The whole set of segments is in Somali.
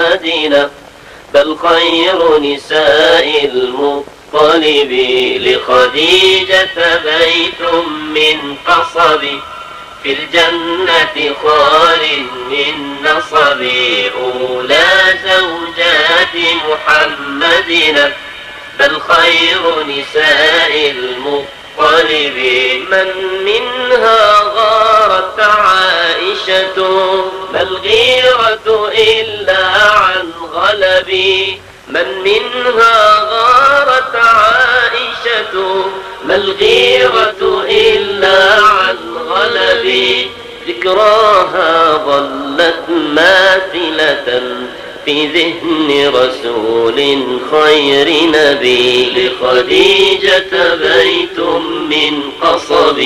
محمدنا بل خير نساء المطلب. لخديجة بيت من قصب في الجنة خال من نصب. أولى زوجات محمدنا بل خير نساء المطلب. من منها غارت عائشة ما الغيرة إلا عن غلبي. من منها غارت عائشة ما الغيرة إلا عن غلبي. ذكراها ظلت ماثلة في ذهن رسول خير نبي. لخديجة بيت من قصب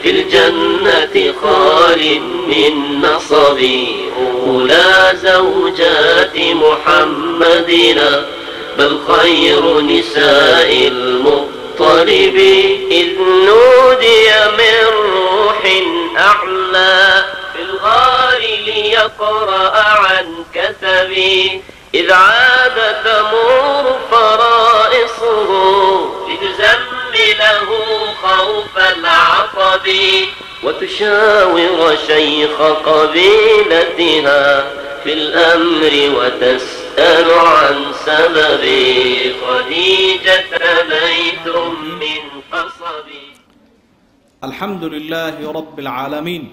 في الجنة خال من نصب. أولى زوجات محمدنا بل خير نساء المطلب. إذ نودي من روح أعلى في الغار ليقرأ عن كثبي. إذ عاد تمور فرائصه لتزمله خوف العطب. وتشاور شيخ قبيلتها في الأمر وتسأل عن سبب. خديجة بيت من قصب. الحمد لله رب العالمين،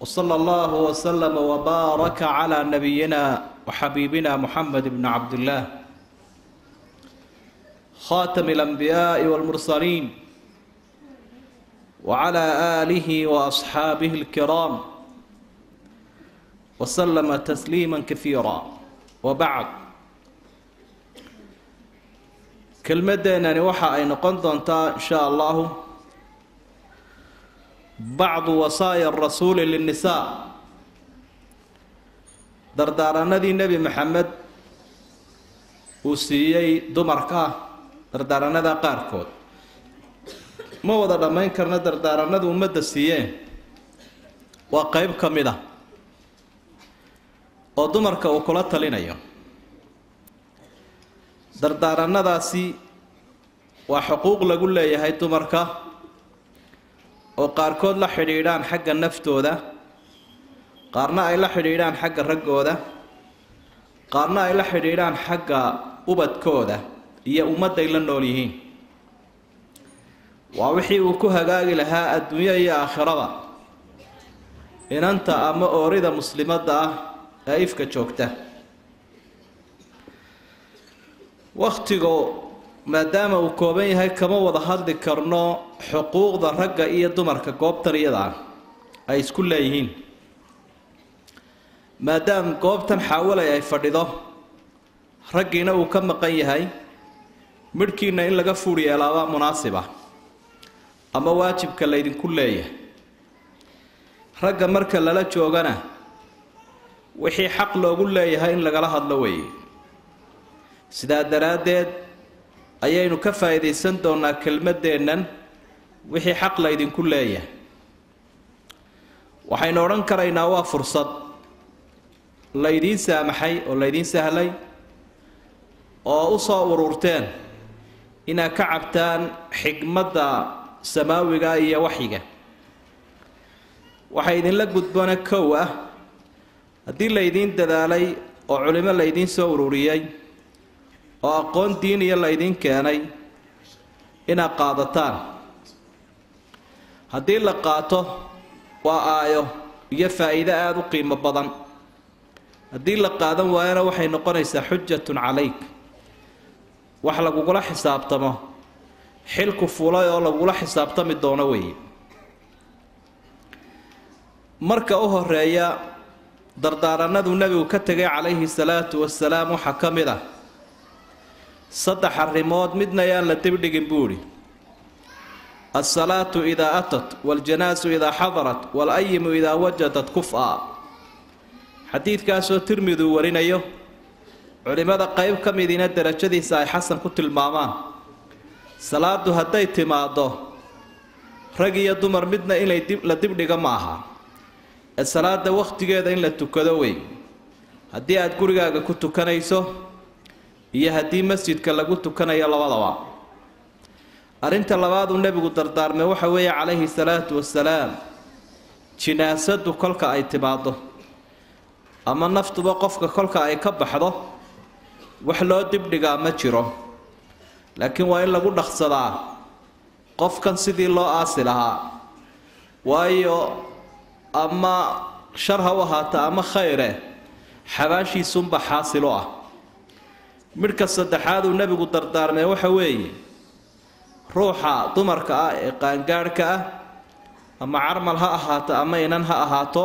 وصلى الله وسلم وبارك على نبينا وحبيبنا محمد بن عبد الله خاتم الأنبياء والمرسلين، وعلى آله وأصحابه الكرام وسلم تسليما كثيرا. وبعد، kelmadeennani waxa ay noqon doontaa in shaa allahu bacdu wasaaya arasuuli linnisaa, dardaaranadii nebi Maxamed uu siiyey dumarka, dardaaranada qaarkood. Ma wada dhammayn karna dardaaranadu ummadda siiyeen, waa qeyb ka mid ah oo dumarka uu kula talinayo. Dardaaranadaasi waa xuquuq lagu leeyahay dumarka oo qaarkood la xidhiidhaan xagga naftooda, qaarna ay la xidhiidhaan xagga raggooda, qaarna ay la xidhiidhaan xagga ubadkooda iyo ummadday la nool yihiin. Waa wixii uu ku hagaagi lahaa adduunyo iyo aakhirada inanta ama oorida muslimadda ah ee ifka joogta. Wakhtigu maadaama uu kooban yahay kama wada hadli karno xuquuqda ragga iyo dumarka goobtan iyada ah ay isku leeyihiin, maadaama goobtan xaawalay ay fadhido raggiina uu ka maqan yahay, midhkiina in laga fuur yeelaabaa munaasiba ama waajibka laydinku leeyahay. Ragga marka lala joogana wixii xaq loogu leeyahay in lagala hadlo weeye. Sidaa daraaddeed ayaynu ka faa'iidaysan doonaa kelmaddeennan wixii xaq laydinku leeyahay. Waxaynu odhan karaynaa waa fursad laydiin saamaxay oo laydiin sahlay oo u soo ururteen inaad ka cabtaan xigmadda samaawiga iyo waxyiga. Waxaa idinla gudboona kow ah, haddii laydiin dadaalay oo culimo laydiin soo ururiyey oo aqoon diiniya laydiin keenay, inaad qaadataan. Haddii la qaato waa aayo iyo faa'iido aada u qiimo badan. Haddii la qaadan waayona waxay noqonaysaa xujatun calayk, wax lagugula xisaabtamo, xilku fulay oo lagugula xisaabtami doono weeye. Marka u horeeya dardaaranadu nebigu ka tegay calayhi salaatu wasalaam waxaa ka mid ah saddex arrimood, midna yaan la dibdhigin buu idhi: alsalaatu idaa atat, waaljanaasu idaa xadarat, waalayimu idaa wajadat kuf-a. Xadiidkaasoo Tirmidi uu warinayo, culimmada qayb ka midiina derajadiisa ay xasan ku tilmaamaan. Salaadu hadday timaaddo rag iyo dumar midna inay la dibdhiga ma aha, ee salaada wakhtigeeda in la tukado wey. Haddii aad gurigaaga ku tukanayso iyo haddii masjidka lagu tukanayo labadaba. Arrinta labaad uu nebigu dardaarmay waxa weeye calayhi salaatu wasalaam, jinaasadu kolka ay timaado ama naftuba qofka kolka ay ka baxdo wax loo dibdhigaa ma jiro, laakiin waa in lagu dhaqsadaa qofkan sidii loo aasi lahaa. Waayo ama shar ha u ahaata ama khayre, xabaashiisunba xaasil u ah. Midhka saddexaad uu nebigu dardaarmay waxa weeye ruuxa dumarka ah ee qaangaadhka ah, ama carmal ha ahaato ama inan ha ahaato,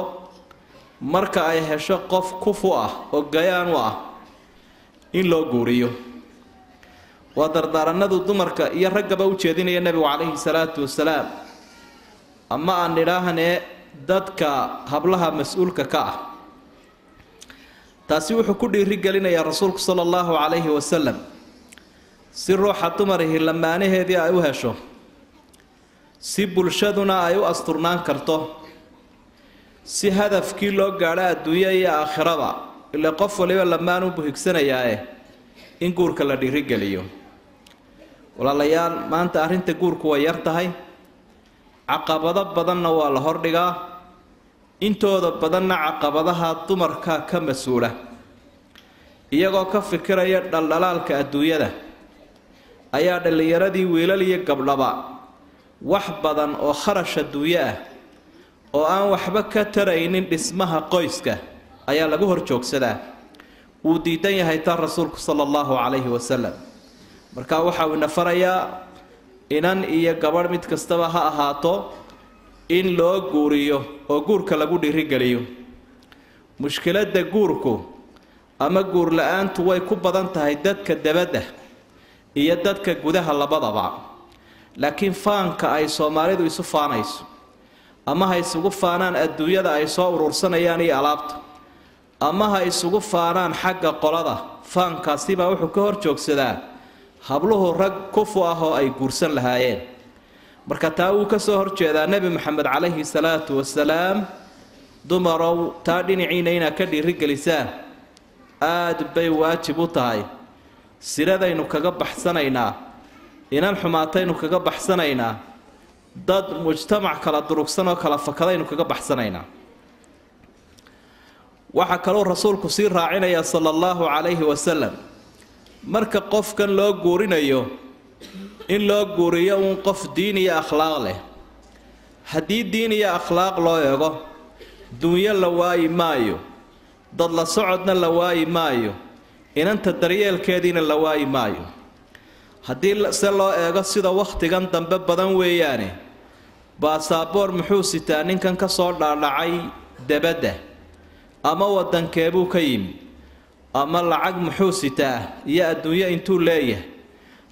marka ay hesho qof kufu ah oo gayaan u ah in loo guuriyo. Waa dardaaranadu dumarka iyo raggaba u jeedinaya nebigu calayhi salaatu wasalaam, ama aan nidhaahnee dadka hablaha mas-uulka ka ah. Taasi wuxuu ku dhiirigelinayaa rasuulku sala allahu calayhi wasalam si ruuxa dumarihi lamaanaheedii ay u hesho, si bulshaduna ay u asturnaan karto, si hadafkii loo gaadho adduunyo iyo aakhiraba, ilaa qof waliba lamaan u buhigsanayaae in guurka la dhiirigeliyo. Walaalayaal, maanta arrinta guurku way yar tahay, caqabado badanna waa la hordhigaa, intooda badanna caqabadaha dumarka ka mas-uula, iyagoo ka fikiraya dhaldhalaalka adduunyada ayaa dhallinyaradii wiilal iyo gabdhaba wax badan oo kharash adduunyo ah oo aan waxba ka taraynin dhismaha qoyska ayaa lagu hor joogsadaa. Wuu diidan yahay taa rasuulku sala allahu calayhi wasalam. Marka waxa uu ina farayaa inan iyo gabadh mid kastaba ha ahaato in loo guuriyo oo guurka lagu dhiirigeliyo. Mushkiladda guurku ama guur la-aantu way ku badan tahay dadka dabadda iyo dadka gudaha labadaba, laakiin faanka ay Soomaalidu isu faanayso ama ha isugu faanaan adduunyada ay soo urursanayaan iyo alaabta, ama ha isugu faanaan xagga qolada, faankaasibaa wuxuu ka hor joogsadaa habluhu rag kufu ah oo ay guursan lahaayeen. Marka taa wuu ka soo horjeedaa nebi Maxamed calayhi salaatu wasalaam. Dumarow, taa dhinaciina inaad ka dhiirigelisaan aad bay waajib u tahay. Siradaynu kaga baxsanaynaa, inan xumaataynu kaga baxsanaynaa, dad mujtamac kala durugsan oo kala fakadaynu kaga baxsanaynaa. Waxaa kaloo rasuulku sii raacinayaa sala allahu calayhi wasalam, marka qofkan loo guurinayo in loo guuriyo uun qof diin iyo akhlaaq leh. Haddii diin iyo akhlaaq loo eego, dunyo la waayi maayo, dad la socodna la waayi maayo, inanta daryeelkeediina la waayi maayo. Haddii se loo eego sida wakhtigan dambe badan weeyaane, baasaboor muxuu sitaa ninkan ka soo dhaadhacay debadda, ama waddankeebuu ka yimi, ama lacag muxuu sitaa iyo adduunyo intuu leeyahay,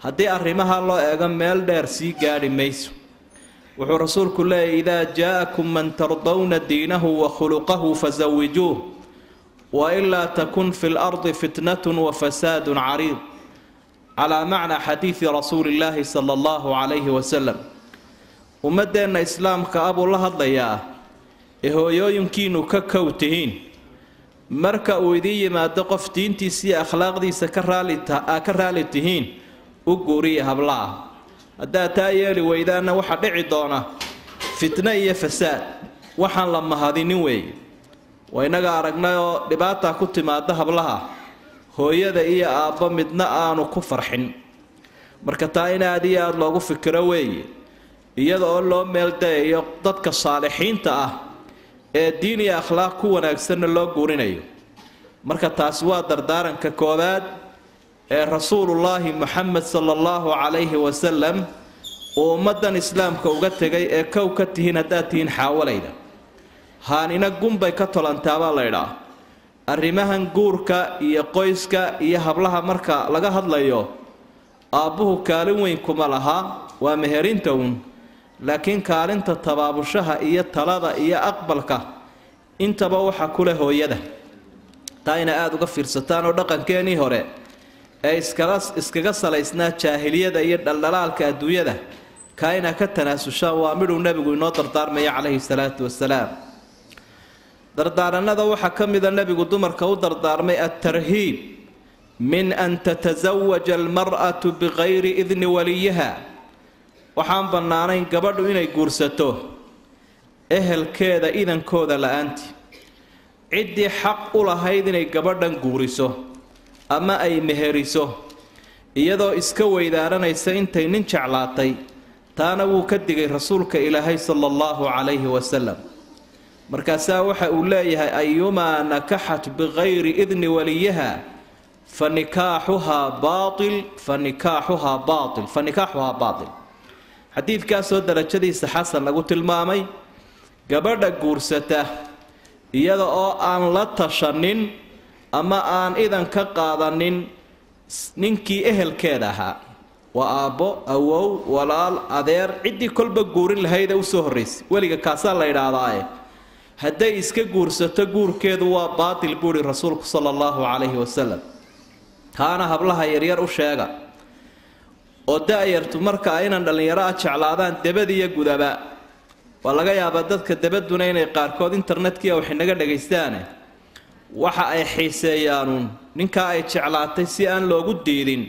haddii arrimaha loo eego meel dheer sii gaadhi mayso. Wuxuu rasuulku leeyahy: idaa jaa'akum man tardawna diinahu wa khuluqahu fasawijuuh, wa ilaa takun fi lardi fitnatun wa fasaadun cariid, calaa macnaa xadiidi rasuulillaahi sala allahu calayhi wasalam. Ummaddeenna islaamka ah buu la hadlayaa ee hooyooyinkiinu ka kow tihiin. Marka uu idiin yimaado qof diintiisa iyo akhlaaqdiisa ka raali tihiin, u guuriya hablaha. Haddaad taa yeeli weydaanna waxaa dhici doona fitno iyo fasaad waxaan la mahadinin weeye. Waa innaga aragnay oo dhibaata ku timaada hablaha, hooyada iyo aabbo midna aanu ku farxin. Marka taa in aad iyo aada loogu fikiro weeye, iyada oo loo meeldayayo dadka saalixiinta ah ee diin iyo akhlaaq ku wanaagsanna loo guurinayo. Marka taasi waa dardaaranka koowaad ee rasuulullaahi Maxamed sala allahu calayhi wasalam uu ummaddan islaamka uga tegay ee kow ka tihiin haddaad tihiin xaawalayda. Haanina gunbay ka tolantaabaa laydhaa. Arrimahan guurka iyo qoyska iyo hablaha marka laga hadlayo, aabbuhu kaalin weyn kuma laha, waa meherinta uun, laakiin kaalinta tabaabushaha iyo talada iyo aqbalka intaba waxaa kule hooyada. Taa ina aada uga fiirsataan oo dhaqankeenii hore ee iskaga salaysnaa jaahiliyada iyo dhaldhalaalka adduunyada kaa inaa ka tanaasushaan waa midhuu nebigu inoo dardaarmaya calayhi salaatu wasalaam. Dardaaranada waxaa ka mida nebigu dumarka u dardaarmay altarhiib min an tatasawaja almar'atu bikayri idni waliyiha. Waxaan bannaanayn gabadhu inay guursato ehelkeeda idankooda la-aanti. Ciddii xaq u lahayd inay gabadhan guuriso ama ay meheriso iyadoo iska weydaaranaysa intay nin jeclaatay, taana wuu ka digay rasuulka Ilaahay sala allahu calayhi wasalam. Markaasaa waxa uu leeyahay ayumaa nakaxat bikayri idni waliyiha fa nikaaxuhaa baatil, fa nikaaxuhaa baatil, fa nikaaxuhaa baatil. Xadiidkaasoo darajadiisa xasan lagu tilmaamay, gabadha guursata iyada oo aan la tashanin ama aan idan ka qaadanin ninkii ehelkeeda ahaa, waa aabbo, awow, walaal, adeer, ciddii kolba guurin lahayd ee usoo horraysay, weliga kaasaa la yidhaahdaae, hadday iska guursato guurkeedu waa baatil, buuhi rasuulku sala allahu calayhi wasalam. Taana hablaha yaryar u sheega oo da-yartu marka aynan dhallinyaro ah jeclaadaan debadiiyo gudaba, waa laga yaabaa dadka debaduna inay qaarkood internetkii wax inaga dhagaystaane, waxa ay xiiseeyaanuun ninkaa ay jeclaatay si aan loogu diidin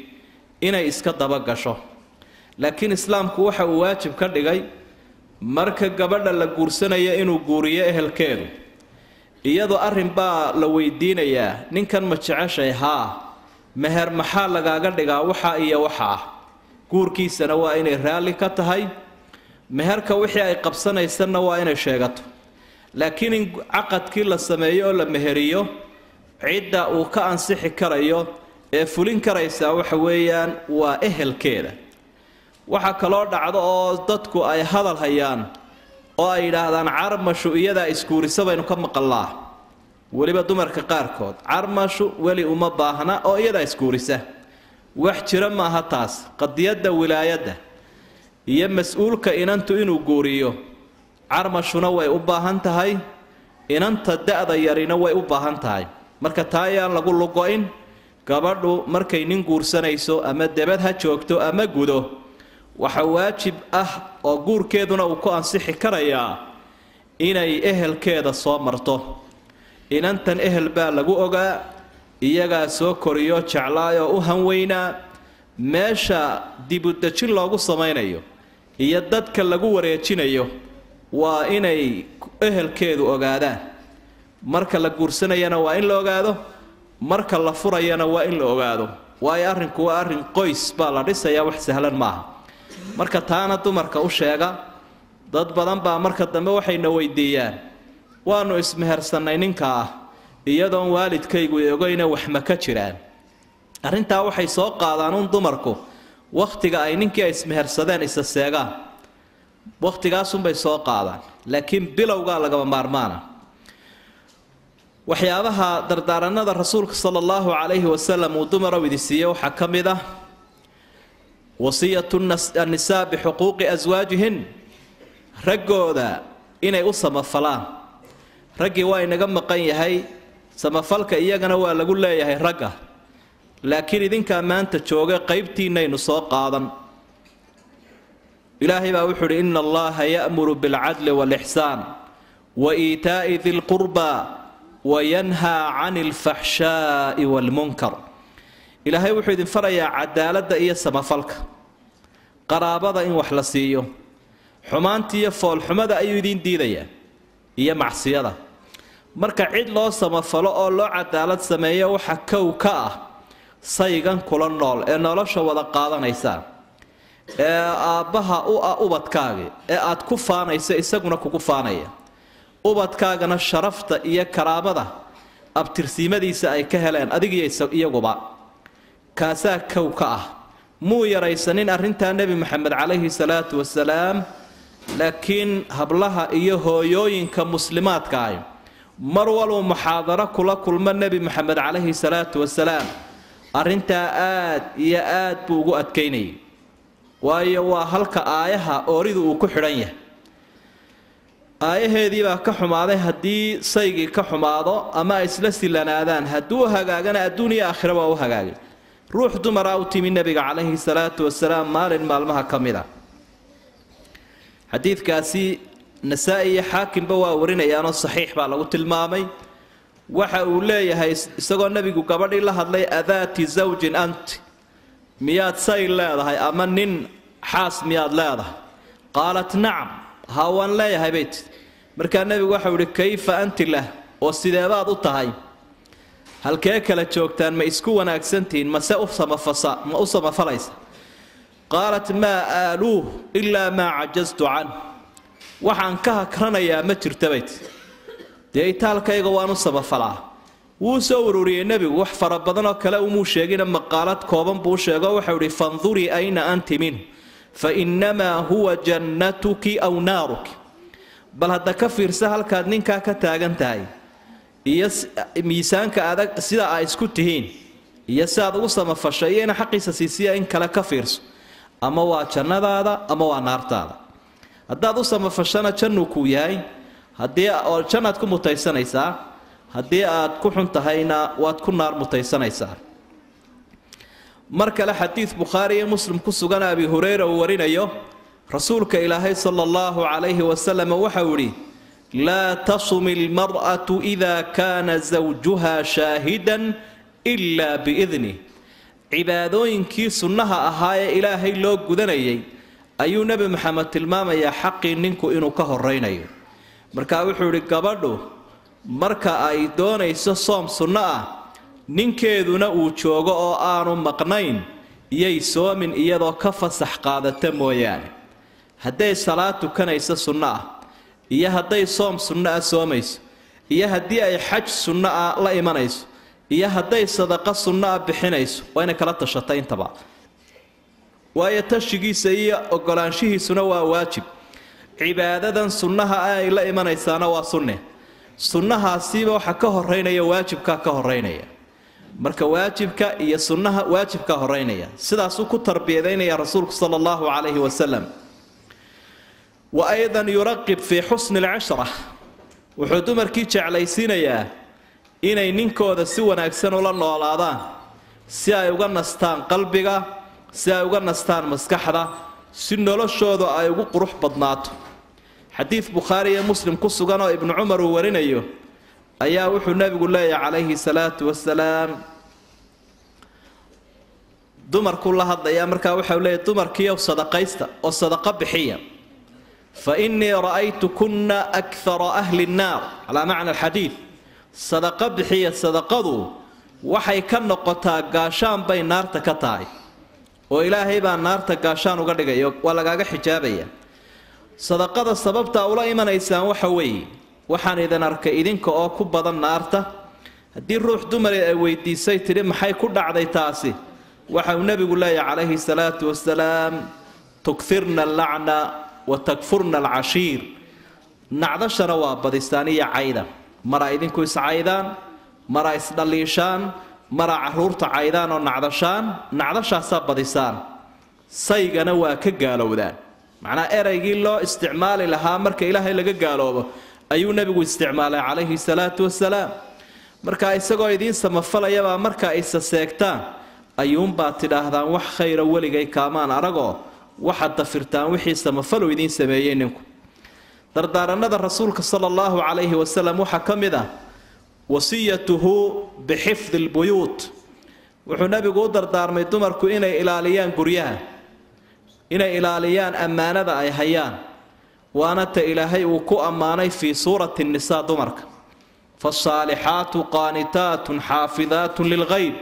inay iska dabagasho. Laakiin islaamku waxa uu waajib ka dhigay marka gabadha la guursanaya inuu guuriyo ehelkeedu. Iyadoo arrin baa la weydiinayaa, ninkan ma jeceshay? Haa. Meher maxaa lagaaga dhigaa? Waxa iyo waxa ah. Guurkiisana waa inay raalli ka tahay, meherka wixii ay qabsanaysanna waa inay sheegato. Laakiin in caqadkii la sameeyo oo la meheriyo, cidda uu ka ansixi karayo ee fulin karaysaa waxa weeyaan waa ehelkeeda. Waxaa kaloo dhacdo oo dadku ay hadal hayaan oo ay yidhaahdaan carmashu iyadaa isguurisa baynu ka maqallaa, weliba dumarka qaarkood, carmashu weli uma baahna oo iyadaa isguurisa. Wax jira maaha taas. Qadiyadda wilaayadda iyo mas-uulka inantu inuu guuriyo, carmashuna way u baahan tahay, inanta da-da yarina way u baahan tahay. Marka taa ayaan lagu lugo-in. Gabadhu markay nin guursanayso, ama debad ha joogto ama gudo, waxa waajib ah oo guurkeeduna uu ku ansixi karayaa inay ehelkeeda soo marto. Inantan ehel baa lagu ogaa, iyagaa soo koriyo, jeclaayoo u hanweynaa. Meesha dibudejin loogu samaynayo iyo dadka lagu wareejinayo waa inay ehelkeedu ogaadaan. Marka la guursanayana waa in la ogaado, marka la furayana waa in la ogaado, waayo arrinku waa arrin qoys baa la dhisayaa, wax sahlan maaha. Marka taana dumarka u sheega. Dad badan baa marka dambe waxayna weydiiyaan, waanu ismehersannay ninka ah iyadoon waalidkaygu ogeyna, wax ma ka jiraan arrintaa? Waxay soo qaadaan un dumarku wakhtiga ay ninkii ay ismehersadeen isa seegaan, wakhtigaasunbay soo qaadaan, laakiin bilowgaa lagama maarmaana. Waxyaabaha dardaaranada rasuulka sala allahu calayhi wasalam uu dumarow idi siiyey waxaa ka mid ah wasiyatu annisaa bixuquuqi aswaajihin, raggooda inay u samafalaan. Raggii waa inaga maqan yahay, samafalka iyagana waa lagu leeyahay ragga, laakiin idinkaa maanta jooga qaybtiinaynu soo qaadan. Ilaahay baa wuxuu uhi ina allaha ya'muru bilcadli waalixsaan wa iitaa'i di lqurbaa wayanhaa cani alfaxshaa'i waalmunkar. Ilaahay wuxuu idin farayaa cadaaladda iyo samafalka, qaraabada in wax la siiyo, xumaanta iyo foolxumada ayuu idiin diidayaa iyo macsiyada. Marka cid loo samafalo oo loo cadaalad sameeyo waxa kow ka ah saygan kula nool ee nolosha wada qaadanaysaa, ee aabbaha u ah ubadkaagi, ee aad ku faanaysa isaguna kugu faanaya, ubadkaagana sharafta iyo karaamada abtirsiimadiisa ay ka heleen adigiyo iyaguba, kaasaa kow ka ah. Muu yaraysanin arrintaa Nebi Maxamed calayhi salaatu wasalaam, laakiin hablaha iyo hooyooyinka muslimaadka ahi mar waluu muxaadaro kula kulmo Nebi Maxamed calayhi salaatu wasalaam arrintaa aad iyo aad buu ugu adkaynayay, waayo waa halka aayaha ooridu uu ku xidhan yahay. Aayaheedii baa ka xumaaday haddii saygii ka xumaado ama ay isla silanaadaan, hadduu hagaagana adduun iyo aakhira waa u hagaagay. Ruux dumaraa u timi nebiga calayhi salaatu wasalaam maalin maalmaha ka mid a. Xadiidkaasi Nasaa-i iyo xaakimba waa warinayaanoo saxiix baa lagu tilmaamay. Waxa uu leeyahay isagoo nebigu gabadhii la hadlay, adaati zawjin ant, miyaad say leedahay ama nin xaas miyaad leedahay? Qaalat nacam, haa waan leeyahay bay tii. Markaa nebigu waxau ihi kayfa anti lah, oo sideebaad u tahay? Halkee kala joogtaan? Ma isku wanaagsantihiin? Mase ma u samafalaysa? Qaalat maa aaluuh ilaa maa cajaztu canh, waxaan ka hakranayaa ma jirta bay tii. Dee itaalkayga waan u samafalaa. Wuu soo ururiyey nebigu wax fara badan oo kale umuu sheegina, maqaalad kooban buu sheego. Waxau ihi fandurii ayna anti minhu fa innamaa huwa jannatuki aw naaruki. Bal hadda ka fiirsa halkaad ninkaa ka taagan tahay iyo miisaanka adag sida ay isku tihiin iyo si aad ugu samafashay iyo ina xaqiisa siisiya in kale ka fiirso. Ama waa jannadaada ama waa naartaada. Haddaad u samafashana jannuu kuu yahay, haddii oo jannaad ku mutaysanaysaa, haddii aad ku xun tahayna waad ku naar mutaysanaysaa. Mar kale xadiid Bukhaari iyo Muslim ku sugan, Abi Hureyra uu warinayo, rasuulka Ilaahay sala allahu calayhi wasalam waxau idhi laa tasumi almar'atu ida kaana zawjuha shaahidan ilaa biidnih. Cibaadooyinkii sunnaha ahaa ee Ilaahay loo gudanayay ayuu Nebi Maxamed tilmaamayaa xaqii ninku inuu ka horaynayo. Markaa wuxuu idhi gabadhu marka ay doonayso soom sunno ah, ninkeeduna uu joogo oo aanu maqnayn, iyay soomin iyadoo ka fasax qaadata mooyaane. Hadday salaad tukanayso sunno ah, iyo hadday soom sunno ah soomayso, iyo haddii ay xaj sunno ah la imanayso, iyo hadday sadaqo sunno ah bixinayso, waa inay kala tashata intaba. Waayo tashigiisa iyo ogolaanshihiisuna waa waajib, cibaadadan sunnaha ah ay la imanaysaana waa sunne. Sunnahaasiiba waxa ka horeynaya waajibkaa ka horeynaya. Marka waajibka iyo sunnaha waajibkaa horeynaya, sidaasuu ku tarbiyadaynaya rasuulku sala allahu calayhi wasalam. Wa aydan yuraqib fii xusni alcishra, wuxuu dumarkii jeclaysiinayaa inay ninkooda si wanaagsan ula noolaadaan, si ay uga nastaan qalbiga, si ay uga nastaan maskaxda, si noloshooda ay ugu qurux badnaato. Xadiid Bukhaari iyo Muslim ku sugan oo Ibnu Cumar uu warinayo ayaa wuxuu nebigu leeyahay calayhi salaatu wasalaam, dumarkuu la hadlayaa. Markaa waxau leeyahy dumarkiiyow sadaqaysta oo sadaqo bixiya, fa innii ra'aytukunna akthara ahli nnaar, calaa macna alxadiid. Sadaqo bixiya, sadaqadu waxay ka noqotaa gaashaan bay naarta ka tahay, oo Ilaahay baa naarta gaashaan uga dhigaya, waa lagaaga xijaabaya. Sadaqada sababtaa ula imanaysaan waxa weeye waxaan idin arkay idinka oo ku badan naarta. Haddii ruux dumari ay weydiisay tidhi maxay ku dhacday taasi, waxa uu nebigu leeyahay calayhi salaatu wasalaam tukirna allacna wa takfurna alcashiir, nacdashana waa badisaan iyo cayda. Maraa idinku iscaydaan, maraa isdhaliishaan, maraa caruurta caydaan oo nacdashaan, nacdashaasaa badisaan, saygana waa ka gaalowdaan. Macnaa eraygii loo isticmaali lahaa marka Ilaahay laga gaaloobo ayuu nebigu isticmaalay calayhi salaatu wasalaam. Markaa isagoo idiin samafalayabaa marka isa seegtaan ayuunbaad tidhaahdaan wax khayra weligay kaamaan aragoo, waxaad dafirtaan wixii samafalu idiin sameeyey ninku. Dardaaranada rasuulka sala allahu calayhi wasalam waxaa ka mid ah wasiyatuhu bixifdi lbuyuut. Wuxuu nebigu u dardaarmay dumarku inay ilaaliyaan guryaha, inay ilaaliyaan ammaanada ay hayaan, waana ta Ilaahay uu ku ammaanay fii suurati nisaa dumarka, faasaalixaatu qaanitaatun xaafidaatun lilghayb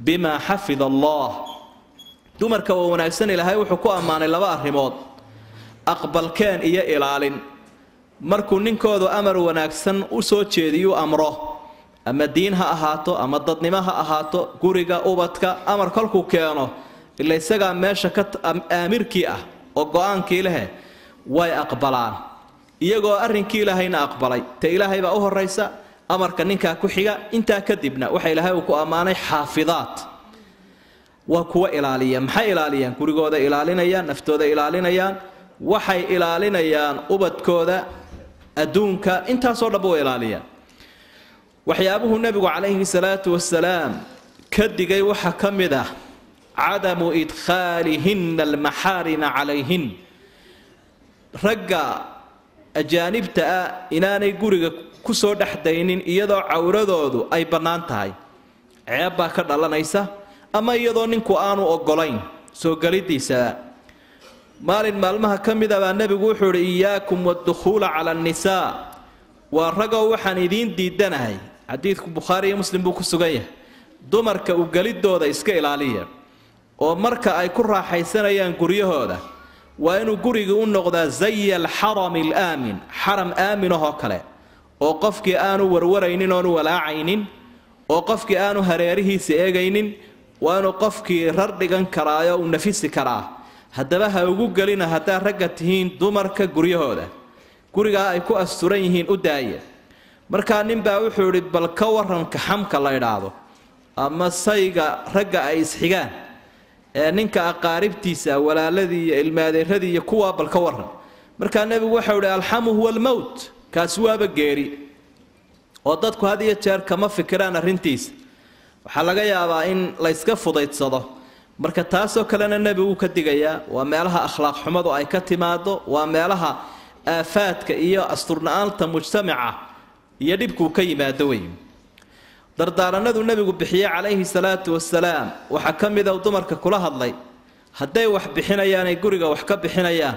bimaa xafida allah. Dumarka oo wanaagsan Ilaahay wuxuu ku ammaanay laba arrimood, aqbalkeen iyo ilaalin. Markuu ninkoodu amar wanaagsan u soo jeediyuu amro, ama diin ha ahaato ama dadnimo ha ahaato, guriga ubadka amar kolkuu keeno, ila isagaa meesha ka aamirkii ah oo go-aankii lehe, way aqbalaan iyagoo arrinkii Ilaahayna aqbalay. Ta Ilaahay baa u horaysa, amarka ninkaa ku xiga. Intaa kadibna waxa Ilaahay uu ku ammaanay xaafidaat, waa kuwa ilaaliya. Maxay ilaaliyaan? Gurigooda ilaalinayaan, naftooda ilaalinayaan, waxay ilaalinayaan ubadkooda, adduunka, intaasoo dhanba way ilaaliyaan. Waxyaabuhuu nebigu calayhi salaatu wasalaam ka digay waxaa ka mid ah cadamu idkhaalihinna almaxaarima calayhin, ragga ajaanibta ah inaanay guriga kusoo dhexdaynin iyadoo cawradoodu ay bannaan tahay, ceeb baa ka dhalanaysa, ama iyadoo ninku aanu ogolayn soo gelidiisa. Maalin maalmaha ka mid a baa nebigu wuxuu idhi iyaakum waddukhuula cala annisaa, waa ragoo waxaan idiin diidanahay. Xadiidku Bukhaari iyo Muslim buu ku sugan yahay. Dumarka u gelidooda iska ilaaliya, oo marka ay ku raaxaysanayaan guryahooda waa inuu gurigii u noqdaa zaya alxarami alaamin, xaram aamin ahoo kale, oo qofkii aanu warwaraynin oonu walaacaynin, oo qofkii aanu hareerihiisa eegaynin, waa inuu qofkii rar dhigan karaayo uu nafisi karaa. Haddaba ha ugu gelina haddaad ragga tihiin dumarka guryahooda, gurigaa ay ku asturan yihiin u daaya. Markaa ninbaa wuxuu idhi bal ka waranka xamka la idhaahdo ama sayga ragga ay isxigaan ee ninka aqaaribtiisa, walaaladii iyo ilmaadeeradii iyo kuwaa, bal ka waran. Markaa nebigu waxau idhi alxamu huwa almowt, kaasi waaba geeri, oo dadku had iyo jeer kama fikiraan arrintiisa, waxaa laga yaabaa in layska fudaydsado. Marka taasoo kalena nebigu ka digayaa, waa meelaha akhlaaq xumadu ay ka timaado, waa meelaha aafaadka iyo asturna-aanta mujtamaca iyo dhibkuu ka yimaado wey. Dardaaranadu nebigu bixiyey calayhi salaatu wasalaam waxaa ka mida dumarka kula hadlay hadday wax bixinayaan ay guriga wax ka bixinayaan,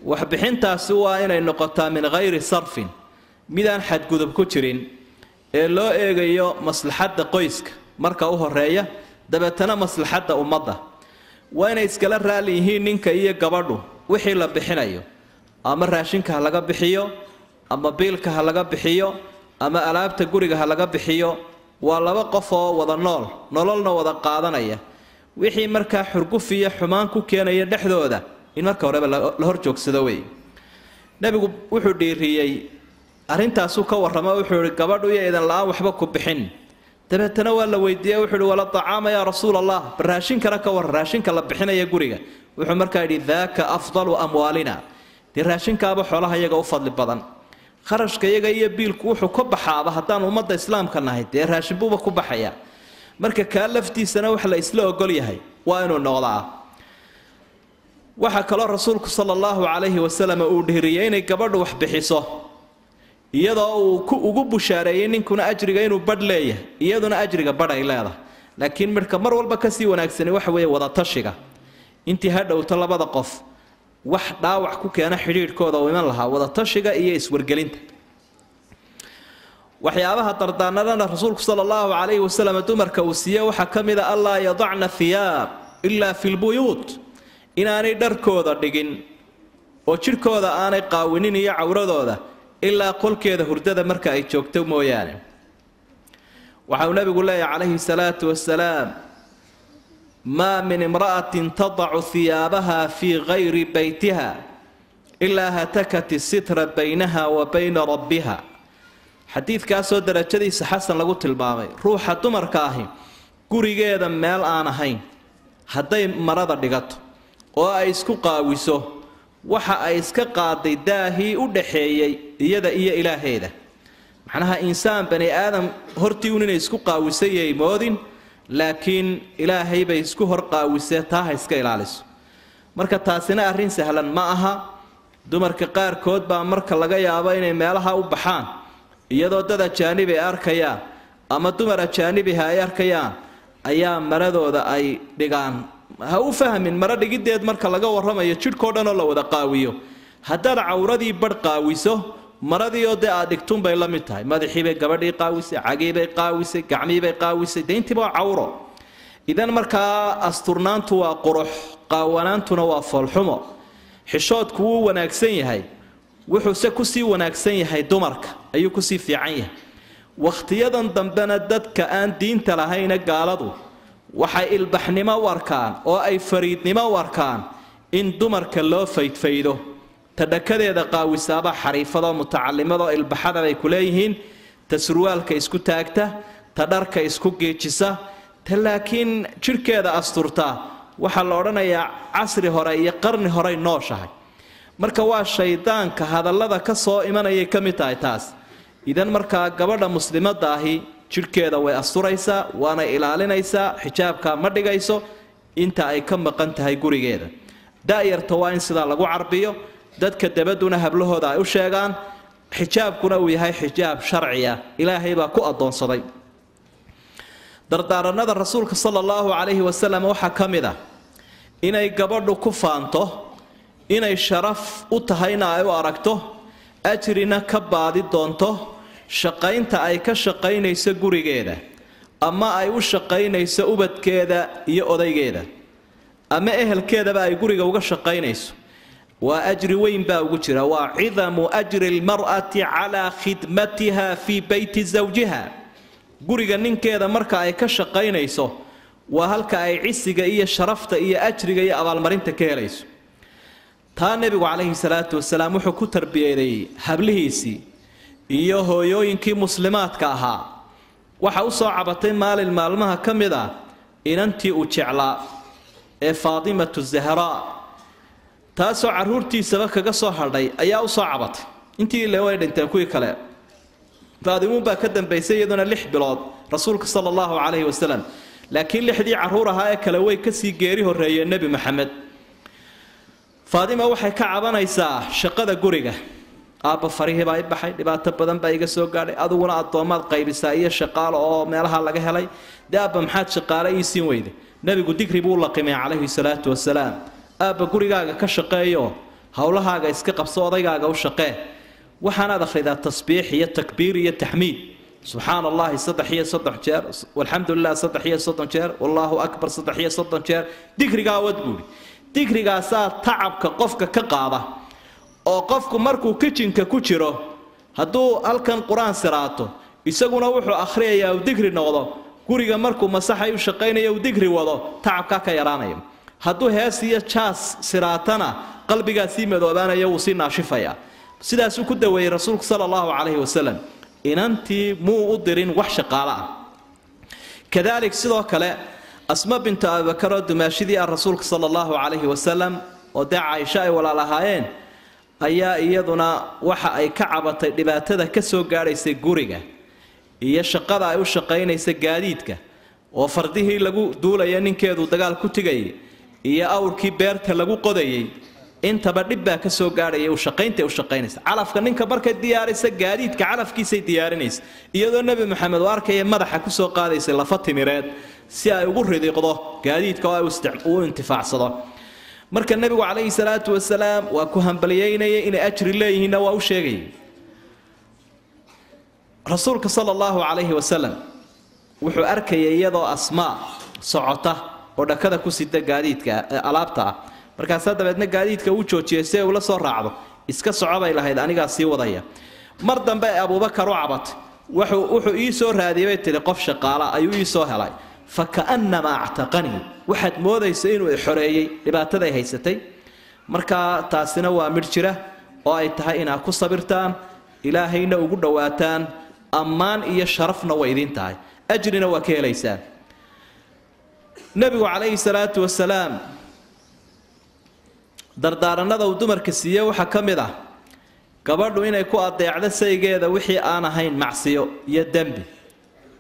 waxbixintaasi waa inay noqotaa min hayri sarfin, midaan xadgudub ku jirin, ee loo eegayo maslaxadda qoyska marka u horeeya, dabeetana maslaxadda ummadda. Waa inay iskala raali yihiin ninka iyo gabadhu wixii la bixinayo, ama raashinka ha laga bixiyo, ama biilka ha laga bixiyo, ama alaabta guriga ha laga bixiyo. Waa laba qof oo wada nool, nololna wada qaadanaya, wixii markaa xurguf iyo xumaan ku keenaya dhexdooda in marka horeba la hor joogsado wey. Nebigu wuxuu dhiiriyey arrintaasuu ka warrama, wuxuu ihi gabadhu iyo idan la-aan waxba ku bixin. Dabeetana waa la weydiiyey, wuxuu ihi wala tacaama yaa rasuul allah, bal raashinkana ka warran, raashinka la bixinaya guriga. Wuxuu markaa yidhi daaka afdalu amwaalina, dee raashinkaaba xoolaha iyaga u fadli badan, kharashka iyaga iyo biilku wuxuu ka baxaaba haddaan ummadda islaamka nahay dee raashinbuuba ku baxaya. Marka kaa laftiisana wax la isla ogol yahay waa inuu noqdaa. Waxaa kaloo rasuulku sala allahu calayhi wasalam uu dhiiriyey inay gabadhu wax bixiso, iyadoo uu ku ugu bushaareeyey ninkuna ajriga inuu badh leeyahay, iyaduna ajriga badh ay leedahay. Laakiin midhka mar walba kasii wanaagsani waxa weeye wadatashiga, intii ha dhowto labada qof wax dhaawac ku keena xidhiidhkooda uu iman lahaa, wadatashiga iyo iswargelinta. Waxyaabaha dardaanadana rasuulku sala allahu calayhi wasalam dumarka uu siiye waxaa ka mid a allaa yadacna hiyaab ilaa fi lbuyuut, inaanay dharkooda dhigin oo jidhkooda aanay qaawinin iyo cawradooda ilaa qolkeeda hurdada marka ay joogto mooyaane. Waxa uu nabigu leeyahay calayhi salaatu wasalaam maa min imra'atin tadacu hiyaabaha fii gayri beytiha ilaa hatakat isitra baynaha wa bayna rabbiha. Xadiidkaasoo darajadiisa xasan lagu tilmaamay, ruuxa dumarka ahi gurigeeda meel aan ahayn hadday marada dhigato oo ay isku qaawiso, waxa ay iska qaaday daahii u dhaxeeyey iyada iyo ilaaheeda. Macnaha insaan bani aadam hortii un inay isku qaawisayay moodin, laakiin ilaahay bay isku hor qaawisee, taa ha iska ilaaliso. Marka taasina arrin sahlan ma aha. Dumarka qaarkood baa marka laga yaabo inay meelaha u baxaan iyadoo dad ajaanibi ay arkayaan ama dumar ajaanibiha ay arkayaan ayaa maradooda ay dhigaan. Ha u fahmin maro dhigiddeed marka laga warramayo jidhkao dhan oo la wada qaawiyo. Haddaad cawradii badh qaawiso, maradiioo dee aad dhigtunbay la mid tahay. Madaxiibay gabadhii qaawisay, cagiibay qaawisay, gacmiibay qaawisay, dee intiiba waa cawro. Idan markaa asturnaantu waa qurux, qaawanaantuna waa foolxumo. Xishoodku wuu wanaagsan yahay, wuxuuse kusii wanaagsan yahay dumarka ayuu kusii fiican yahay. Wakhtiyadan dambena dadka aan diinta lahayna gaaladu waxay ilbaxnimo u arkaan oo ay fariidnimo u arkaan in dumarka loo faydfaydo. Ta dhakadeeda qaawisaaba xariifadoo mutacalimadoo ilbaxada bay ku leeyihiin, ta surwaalka isku taagta, ta dharka isku geejisa, ta laakiin jidhkeeda asturta waxaa la odhanayaa casri hore iyo qarni horey nooshahay. Marka waa shaydaanka hadallada ka soo imanayay ka mid tahay taas. Idan markaa gabadha muslimadda ahi jidhkeeda way asturaysaa, waana ilaalinaysaa, xijaabka ma dhigayso inta ay ka maqan tahay gurigeeda. Da'yarta waa in sidaa lagu carbiyo, Dadka dabaduna hablahooda ay u sheegaan, xijaabkuna uu yahay xijaab sharci ah, ilaahay baa ku addoonsaday. Dardaaranada rasuulka sala allahu calayhi wasalam waxaa ka mid ah inay gabadhu ku faanto, inay sharaf u tahayna ay u aragto, ajrina ka baadi doonto shaqaynta ay ka shaqaynayso gurigeeda ama ay u shaqaynayso ubadkeeda iyo odaygeeda ama ehelkeedaba ay guriga uga shaqaynayso. Waa ajri weyn baa ugu jira, waa cidamu ajri almar'ati calaa khidmatiha fii beyti zawjiha. Guriga ninkeeda marka ay ka shaqaynayso waa halka ay cisiga iyo sharafta iyo ajriga iyo abaalmarinta ka helayso. Taa nebigu calayhi salaatu wasalaam wuxuu ku tarbiyeeyey hablihiisii iyo hooyooyinkii muslimaadka ahaa. Waxa u soo cabatay maalin maalmaha ka mid ah inantii uu jeclaa ee Faatimatu Zahraa, taasoo caruurtiisaba kaga soo hadhay ayaa u soo cabatay. Intii ile way dhinteen kuwii kale, Faadimuun baa ka dambaysay iyaduna 6 bilood rasuulka sala allahu calayhi wasalam, laakiin 6dii caruur ahaa ee kale way kasii geeri horreeyeen nebi Maxamed. Faadima waxay ka cabanaysaa shaqada guriga. Aabba farihii baa i baxay, dhibaato badan baa iga soo gaadhay, adiguna addoomaad qaybisaa iyo shaqaalo oo meelaha laga helay, dee aabba maxaad shaqaale ii siin weyday? Nebigu digri buu laqimay calayhi salaatu wasalaam. Aabba gurigaaga ka shaqeeyo, howlahaaga iska qabso, odaygaaga u shaqee. Waxaanaad akhridaa tasbiix iyo takbiir iyo taxmiid, subxaana allahi 33 jeer, walxamdu lilah 33 jeer, wallaahu akbar 33 jeer. Digrigaa wad buuhi, digrigaasaa tacabka qofka ka qaada. Oo qofku markuu kijinka ku jiro hadduu halkan qur-aan siraato, isaguna wuxuu akhriyayaa uu digri noqdo. Guriga markuu masaxay u shaqaynayo uu digri wado, tacabkaa ka yaraanaya. Hadduu hees iyo jaas siraatana qalbigaa sii madoobaanaya, wuu sii naashifayaa. Sidaasuu ku daweeyey rasuulku sala allahu calayhi wasalam. Inantii muu u dirin wax shaqaale ah. Kadalik sidoo kale Asma bintu Abibakar oo dumaashidii ah rasuulka sala allahu calayhi wasalam, oo dee Caaisho ay walaal ahaayeen, ayaa iyaduna waxa ay ka cabatay dhibaatada ka soo gaadhaysay guriga iyo shaqada ay u shaqaynaysa gaadiidka, oo fardihii lagu duulaya ninkeedu dagaal ku tigayay iyo awrkii beerta lagu qodayay, intaba dhib baa ka soo gaadhaya u shaqaynta u shaqaynaysa. Calafka ninka markay diyaarisa gaadiidka calafkiisay diyaarinaysa, iyadoo nebi Maxamed uu arkaya madaxa kusoo qaadaysay lafa timireed si ay ugu ridiqdo gaadiidka oo ay u intifaacsado. Marka nebigu calayhi salaatu wasalaam waa ku hambalyeynayay, inay ajri leeyihiinna waa u sheegayay. Rasuulka sala allahu calayhi wasalam wuxuu arkayay iyadoo Asmaa socota oo dhakada ku sida gaadiidka alaabta ah. Markaasaa dabeedna gaadiidka uu joojiyay si ay ula soo raacdo. Iska soco bay lahayd, anigaa sii wadaya. Mar dambe ee Abuubakar u cabatay, wuxuu ii soo raadiyay bay tihi, qof shaqaala ayuu ii soo helay, fa ka'annamaa actaqanii, waxaad moodaysa inuu i xoreeyey dhibaataday haysatay. Markaa taasina waa midh jira oo ay tahay inaad ku sabirtaan, ilaahayna ugu dhowaataan, ammaan iyo sharafna way idiin tahay, ajrina waa ka helaysaan. Nebigu calayhi salaatu wasalaam dardaaranada uu dumarka siiyey waxaa ka mid ah gabadhu inay ku adeecdo saygeeda wixii aan ahayn macsiyo iyo dembi.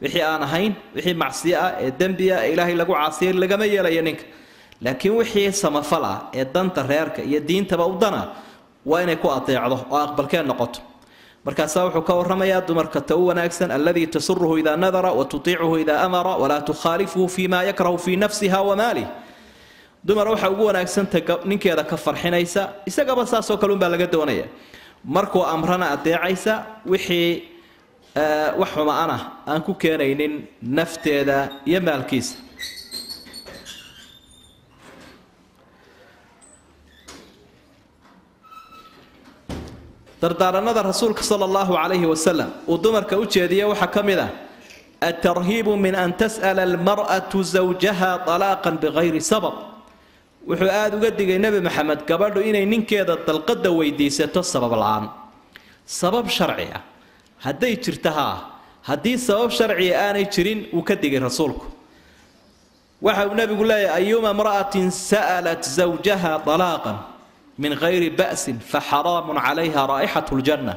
Wixii aan ahayn wixii macsiyo ah ee dembi ah ee ilaahay lagu caasiyay lagama yeelayo ninka, laakiin wixii samafal ah ee danta reerka iyo diintaba u dana waa inay ku adeecdo oo aqbalkeen noqoto. Markaasaa wuxuu ka warramayaa dumarka ta u wanaagsan, alladii tasuruhu idaa nadara wa tutiicuhu idaa amara walaa tukhaalifuhu fii ma yakrahu fii nafsiha wa maalih. Dumar waxa ugu wanaagsanta ninkeeda ka farxinaysa, isagaba saasoo kale unbaa laga doonaya, markuu amrana adeecaysa, wixii wax xuma-ana aan ku keenaynin nafteeda iyo maalkiisa. Dardaaranada rasuulka sala allahu calayhi wasalam uu dumarka u jeediyey waxaa ka mid ah altarhiibu min an tas'ala almar'atu zawjaha talaaqan bigayri sabab. Wuxuu aada uga digay nebi Maxamed gabadhu inay ninkeeda dalqada weydiisato sabab la-aan. Sabab sharci ah hadday jirto haa, haddii sabab sharciga aanay jirin wuu ka digay rasuulku. Waxa uu nebigu leeyahay: ayuma imra'atin sa'alat zawjaha talaaqan min gayri ba'sin fa xaraamun calayha raa'ixatu ljanna.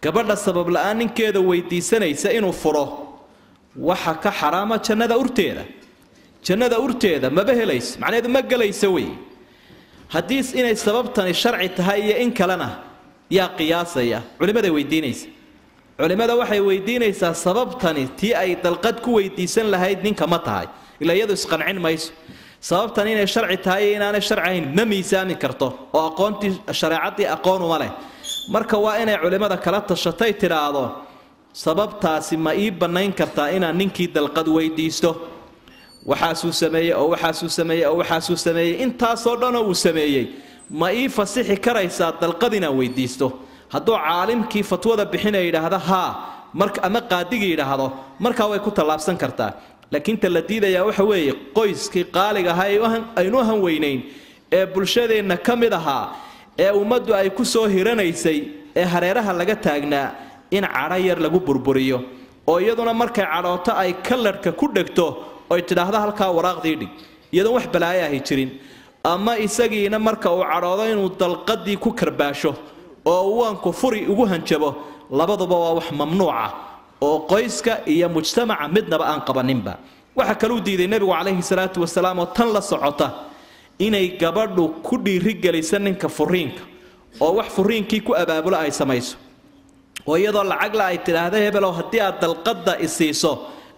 Gabadha sabab la-aan ninkeeda weydiisanaysa inuu furo waxa ka xaraama jannada urteeda, jannada urteeda maba helayso, macnaheedu ma gelayso wey. Haddii inay sababtani sharci tahay iyo in kalena yaa qiyaasaya, culimada weydiinaysa. Culimada waxay weydiinaysaa sababtani tii ay dalqad ku weydiisan lahayd ninka ma tahay, ilaa iyadu isqancin mayso. Sababtani inay sharci tahay iyo inaanay sharci ahayn ma miisaami karto, oo aqoontii shareecadii aqoon uma leh. Marka waa inay culimada kala tashatay, tidhaahdo sababtaasi ma ii bannayn kartaa inaan ninkii dalqad weydiisto? Waxaasuu sameeyey oo waxaasuu sameeyey oo waxaasuu sameeyey, intaasoo dhanoo uu sameeyey, ma ii fasixi karaysaa dalqad inaan weydiisto? Hadduu caalimkii fatwada bixinaya yidhaahda haa, marka ama qaadigii yidhaahdo, markaa way ku tallaabsan kartaa. Laakiin ta la diidayaa waxa weeye qoyskii qaaliga ahaa aynu han weynayn ee bulshadeenna ka mid ahaa ee ummaddu ay ku soo hiranaysay ee hareeraha laga taagnaa in cadho yar lagu burburiyo, oo iyaduna markay cadhooto ay kalarhka ku dhegto oy tidhaahdo halkaa waraaqdii dhig, iyadoon wax balaayo ahi jirin, ama isagiina marka uu cadhoodo inuu dalqadii ku karbaasho oo uwaanku furi ugu hanjabo. Labaduba waa wax mamnuuca oo qoyska iyo mujtamaca midnaba aan qabaninba. Waxa kaluu diiday nebigu calayhi salaatu wasalaam oo tan la socota inay gabadhu ku dhiirigelisa ninka furiinka, oo wax furiinkii ku abaabulo ay samayso, oo iyadoo lacagla ay tidhaahda hebelow haddii aad dalqadda isiiso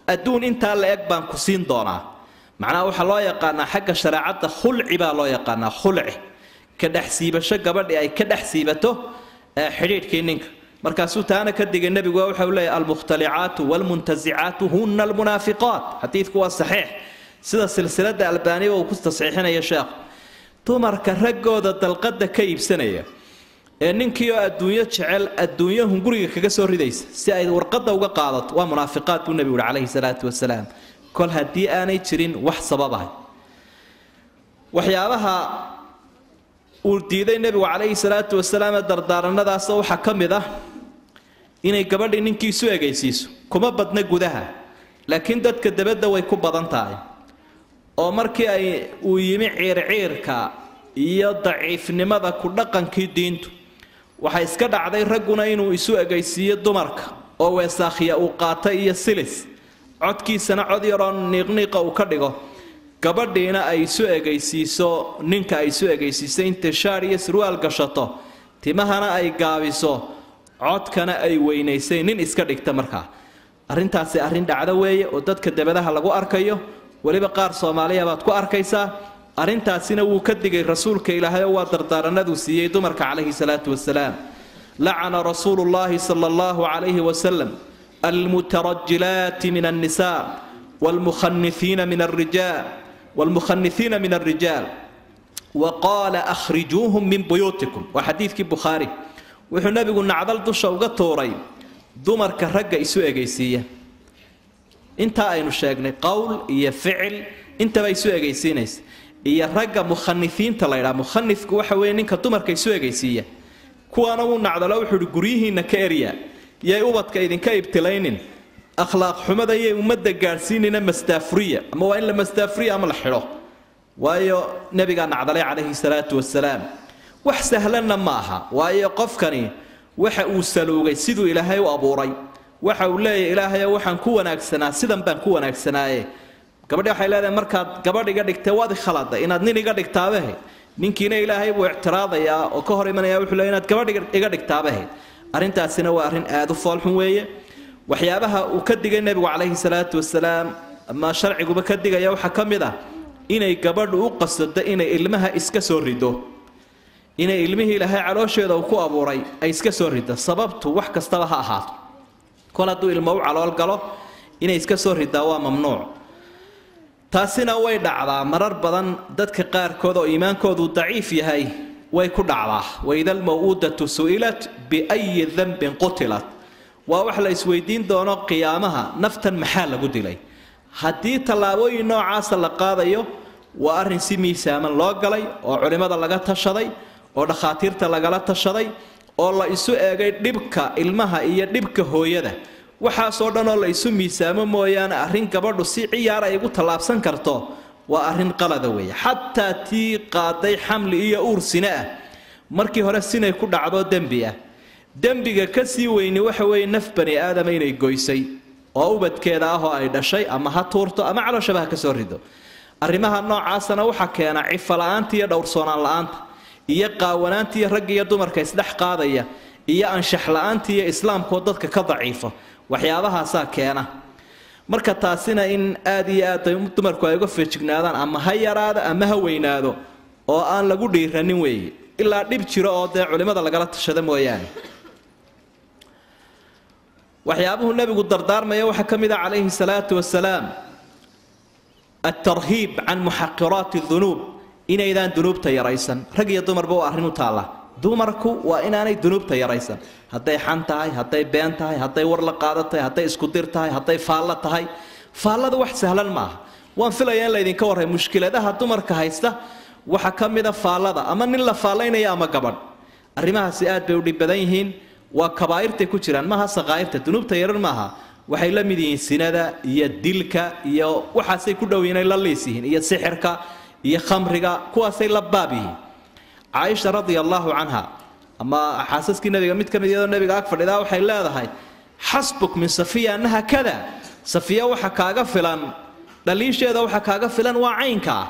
adduun intaa la eg baan ku siin doonaa. Macnaha waxaa loo yaqaanaa xagga shareecadda khulci baa loo yaqaanaa, khulci ka dhex siibasho gabadhii ay ka dhex siibato xidhiidhkii ninka. Markaasuu taana ka digay nebigu, waxa uu leeyahay almukhtalicaatu waalmuntasicaatu hunna almunaafiqaat. Xadiidku waa saxiix, sida silsiladda albaaniba uu ku tasxiixinaya sheekh. Dumarka raggooda dalqadda ka iibsanaya ee ninkii oo adduunyo jecel adduunyo hunguriga kaga soo ridaysa si ay warqadda uga qaadato waa munaafiqaat buu nebigu yihi calayhi salaatu wasalaam, kol haddii aanay jirin wax sababahay. Waxyaabaha uu diiday nebigu calayhi salaatu wasalaam ee dardaaranadaas waxaa ka mid ah inay gabadhii ninkii isu egaysiiso. Kuma badna gudaha, laakiin dadka dabadda way ku badan tahay, oo markii ay uu yimi ciirciirka iyo daciifnimada ku dhaqankii diintu, waxay iska dhacday ragguna inuu isu egaysiiyo dumarka, oo weesaakhiya uu qaatay iyo silis, codkiisana cod yaroo niiqniiqa uu ka dhigo, gabadhiina ay isu egaysiiso ninka, ay isu egaysiiso intay shaar iyo surwaal gashato, timahana ay gaabiso, codkana ay weynaysay nin iska dhigta. Markaa arrintaasi arrin dhacdo weeye oo dadka dabadaha lagu arkayo, weliba qaar Soomaaliya baad ku arkaysaa. Arrintaasina wuu ka digay rasuulka Ilaahay oo waa dardaaranaduu siiyey dumarka calayhi salaatu wasalaam. Lacana rasuulu llaahi sala allahu calayhi wasalam almutarajilaati min annisaa waalmukhanithiina min alrijaal waalmukhanithiina min alrijaal, wa qaala akhrijuuhum min buyuutikum. Waa xadiidkii Bukhaari. Wuxuu nebigu nacdal dusha uga tuuray dumarka ragga isu egaysiiya, intaa aynu sheegnay qowl iyo ficil intaba isu egaysiinaysa, iyo ragga mukhanisiinta la ydhaha. Mukhanifku waxa weeye ninka dumarka isu egaysiiya. Kuwaana wuu nacdalo, wuxuu uhi guryihiinna ka erya, yay ubadka idinka ibtilaynin, akhlaaq xumada yay ummadda gaadhsiinina, mastaafuriya, ama waa in la mastaafuriya ama la xidho, waayo nebigaa nacdalay calayhi salaatu wasalaam. Wax sahlanna ma aha, waayo qofkani waxa uu saluugay siduu Ilaahay u abuuray. Waxa uu leeyahay Ilaahayo waxaan ku wanaagsanaa sidan baan ku wanaagsanaaye. Gabadhi waxay leedahay markaad gabadh iga dhigtay waad i khaladay, inaad nin iga dhigtaabahe. Ninkiina Ilaahay buu ictiraadayaa oo ka hor imanaya, wuxuu leeyahay inaad gabadh iga dhigtaabahe. Arrintaasina waa arrin aada u foolxun weeye. Waxyaabaha uu ka digay nebigu calayhi salaatu wasalaam ama sharciguba ka digaya waxaa ka mid ah inay gabadhu u qasado inay ilmaha iska soo rido, inay ilmihii Ilaahay caloosheeda uu ku abuuray ay iska soo rido. Sababtu wax kastaba ha ahaato, kol hadduu ilmo u calool galo inay iska soo ridaa waa mamnuuc. Taasina way dhacdaa marar badan, dadka qaarkood oo iimaankoodu daciif yahay way ku dhacdaa. Waida almaw'uudatu su'ilat biayi danbin qutilat, waa wax la isweydiin doono qiyaamaha, naftan maxaa lagu dilay? Haddii tallaabooyin noocaasa la qaadayo, waa arrin si miisaaman loo galay oo culimmada laga tashaday oo dhakhaatiirta lagala tashaday oo la isu eegay dhibka ilmaha iyo dhibka hooyada, waxaasoo dhan oo la isu miisaamo mooyaane, arrin gabadhu si ciyaar ay ugu tallaabsan karto waa arrin qalada weeye. Xataa tii qaaday xamli iyo uur sine ah, markii hore sinay ku dhacdo dembi ah, dembiga ka sii weyni waxa weeye naf bani aadama inay goysay oo ubadkeeda ah oo ay dhashay, ama ha tuurto ama calooshaba ha ka soo rido. Arrimaha noocaasana waxaa keena cifa la-aanta iyo dhowrsoonaan la-aanta iyo qaawanaanta iyo ragga iyo dumarka isdhex qaadaya iyo anshax la-aanta iyo islaamkoo dadka ka daciifo, waxyaabahaasaa keena. Marka taasina in aad iyo aad dumarku ay uga feejignaadaan, ama ha yaraado ama ha weynaado, oo aan lagu dhiiranin weeye, ilaa dhib jiro oo dee culimada lagala tashado mooyaane. Waxyaabuhu nebigu dardaarmaya waxaa ka mid ah calayhi salaatu wasalaam altarhiib can muxaqiraati dunuub, inaydaan dunuubta yaraysan. Rag iyo dumarba waa arrin u taalla. Dumarku waa inaanay dunuubta yaraysan, hadday xan tahay, hadday been tahay, hadday war la qaada tahay, hadday isku dir tahay, hadday faallo tahay. Faallada wax sahlan maaha. Waan filayaa in laydinka warray mushkiladaha dumarka haysta waxaa ka mid a faallada, ama nin la faallaynaya ama gabadh. Arrimahaasi aad bay u dhib badan yihiin, waa kabaa'irtay ku jiraan, maaha saqaa'irta, dunuubta yarar maaha. Waxay la mid yihiin sinada iyo dilka iyo waxaasay ku dhow yihiin, ay la liis yihiin, iyo sixirka iyo khamriga, kuwaasay la baab yihiin. Caaisha radia allaahu canha ama xaasaskii nabiga mid ka mid iyadoo nabiga ag fadhidaa waxay leedahay xasbuk min safiya annaha kada, safiya waxa kaaga filan dhaliisheeda, waxa kaaga filan waa caynka ah,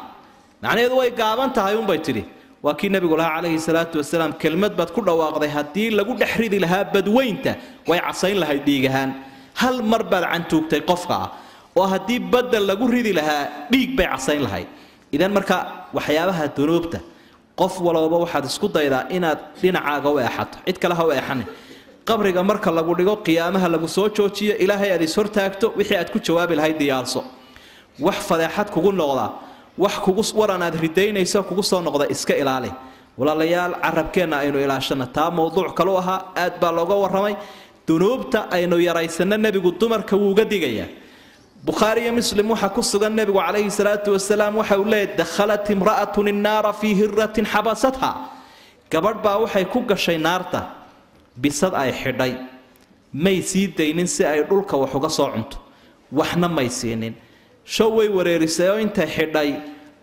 macnaheedu way gaaban tahay unbay tidhi. Waa kii nabigu lahaa calayhi salaatu wasalaam, kelmad baad ku dhawaaqday haddii lagu dhex ridi lahaa badweynta way casayn lahayd dhiig ahaan. Hal mar baad cantuugtay qofka ah oo haddii badda lagu ridi lahaa dhiig bay casayn lahayd. Idan marka waxyaabaha dunuubta qof walooba waxaad isku daydaa inaad dhinacaaga u eexato, cid kale ha u eexanin. Qabriga marka lagu dhigo, qiyaamaha lagu soo joojiyo, ilaahay aad ishortaagto, wixii aad ku jawaabi lahayd diyaarso. Wax fadeexad kugu noqda, wax kugu waran aad ridaynayso kugu soo noqda, iska ilaali. Walaalayaal, carabkeenna aynu ilaashana. Taa mowduuc kalu ahaa, aad baa looga warramay. Dunuubta aynu yaraysanno nebigu dumarka wuu uga digayaa. Bukhaari iyo Muslim waxaa ku sugan nebigu calayhi salaatu wasalaam waxa uu leeyahy dakhalat imra'atun innaara fii hiratin xabasatha, gabadh baa waxay ku gashay naarta bisad ay xidhay, may sii daynin si ay dhulka wax uga soo cunto, waxna may siinin, show way wareerisay oo intay xidhay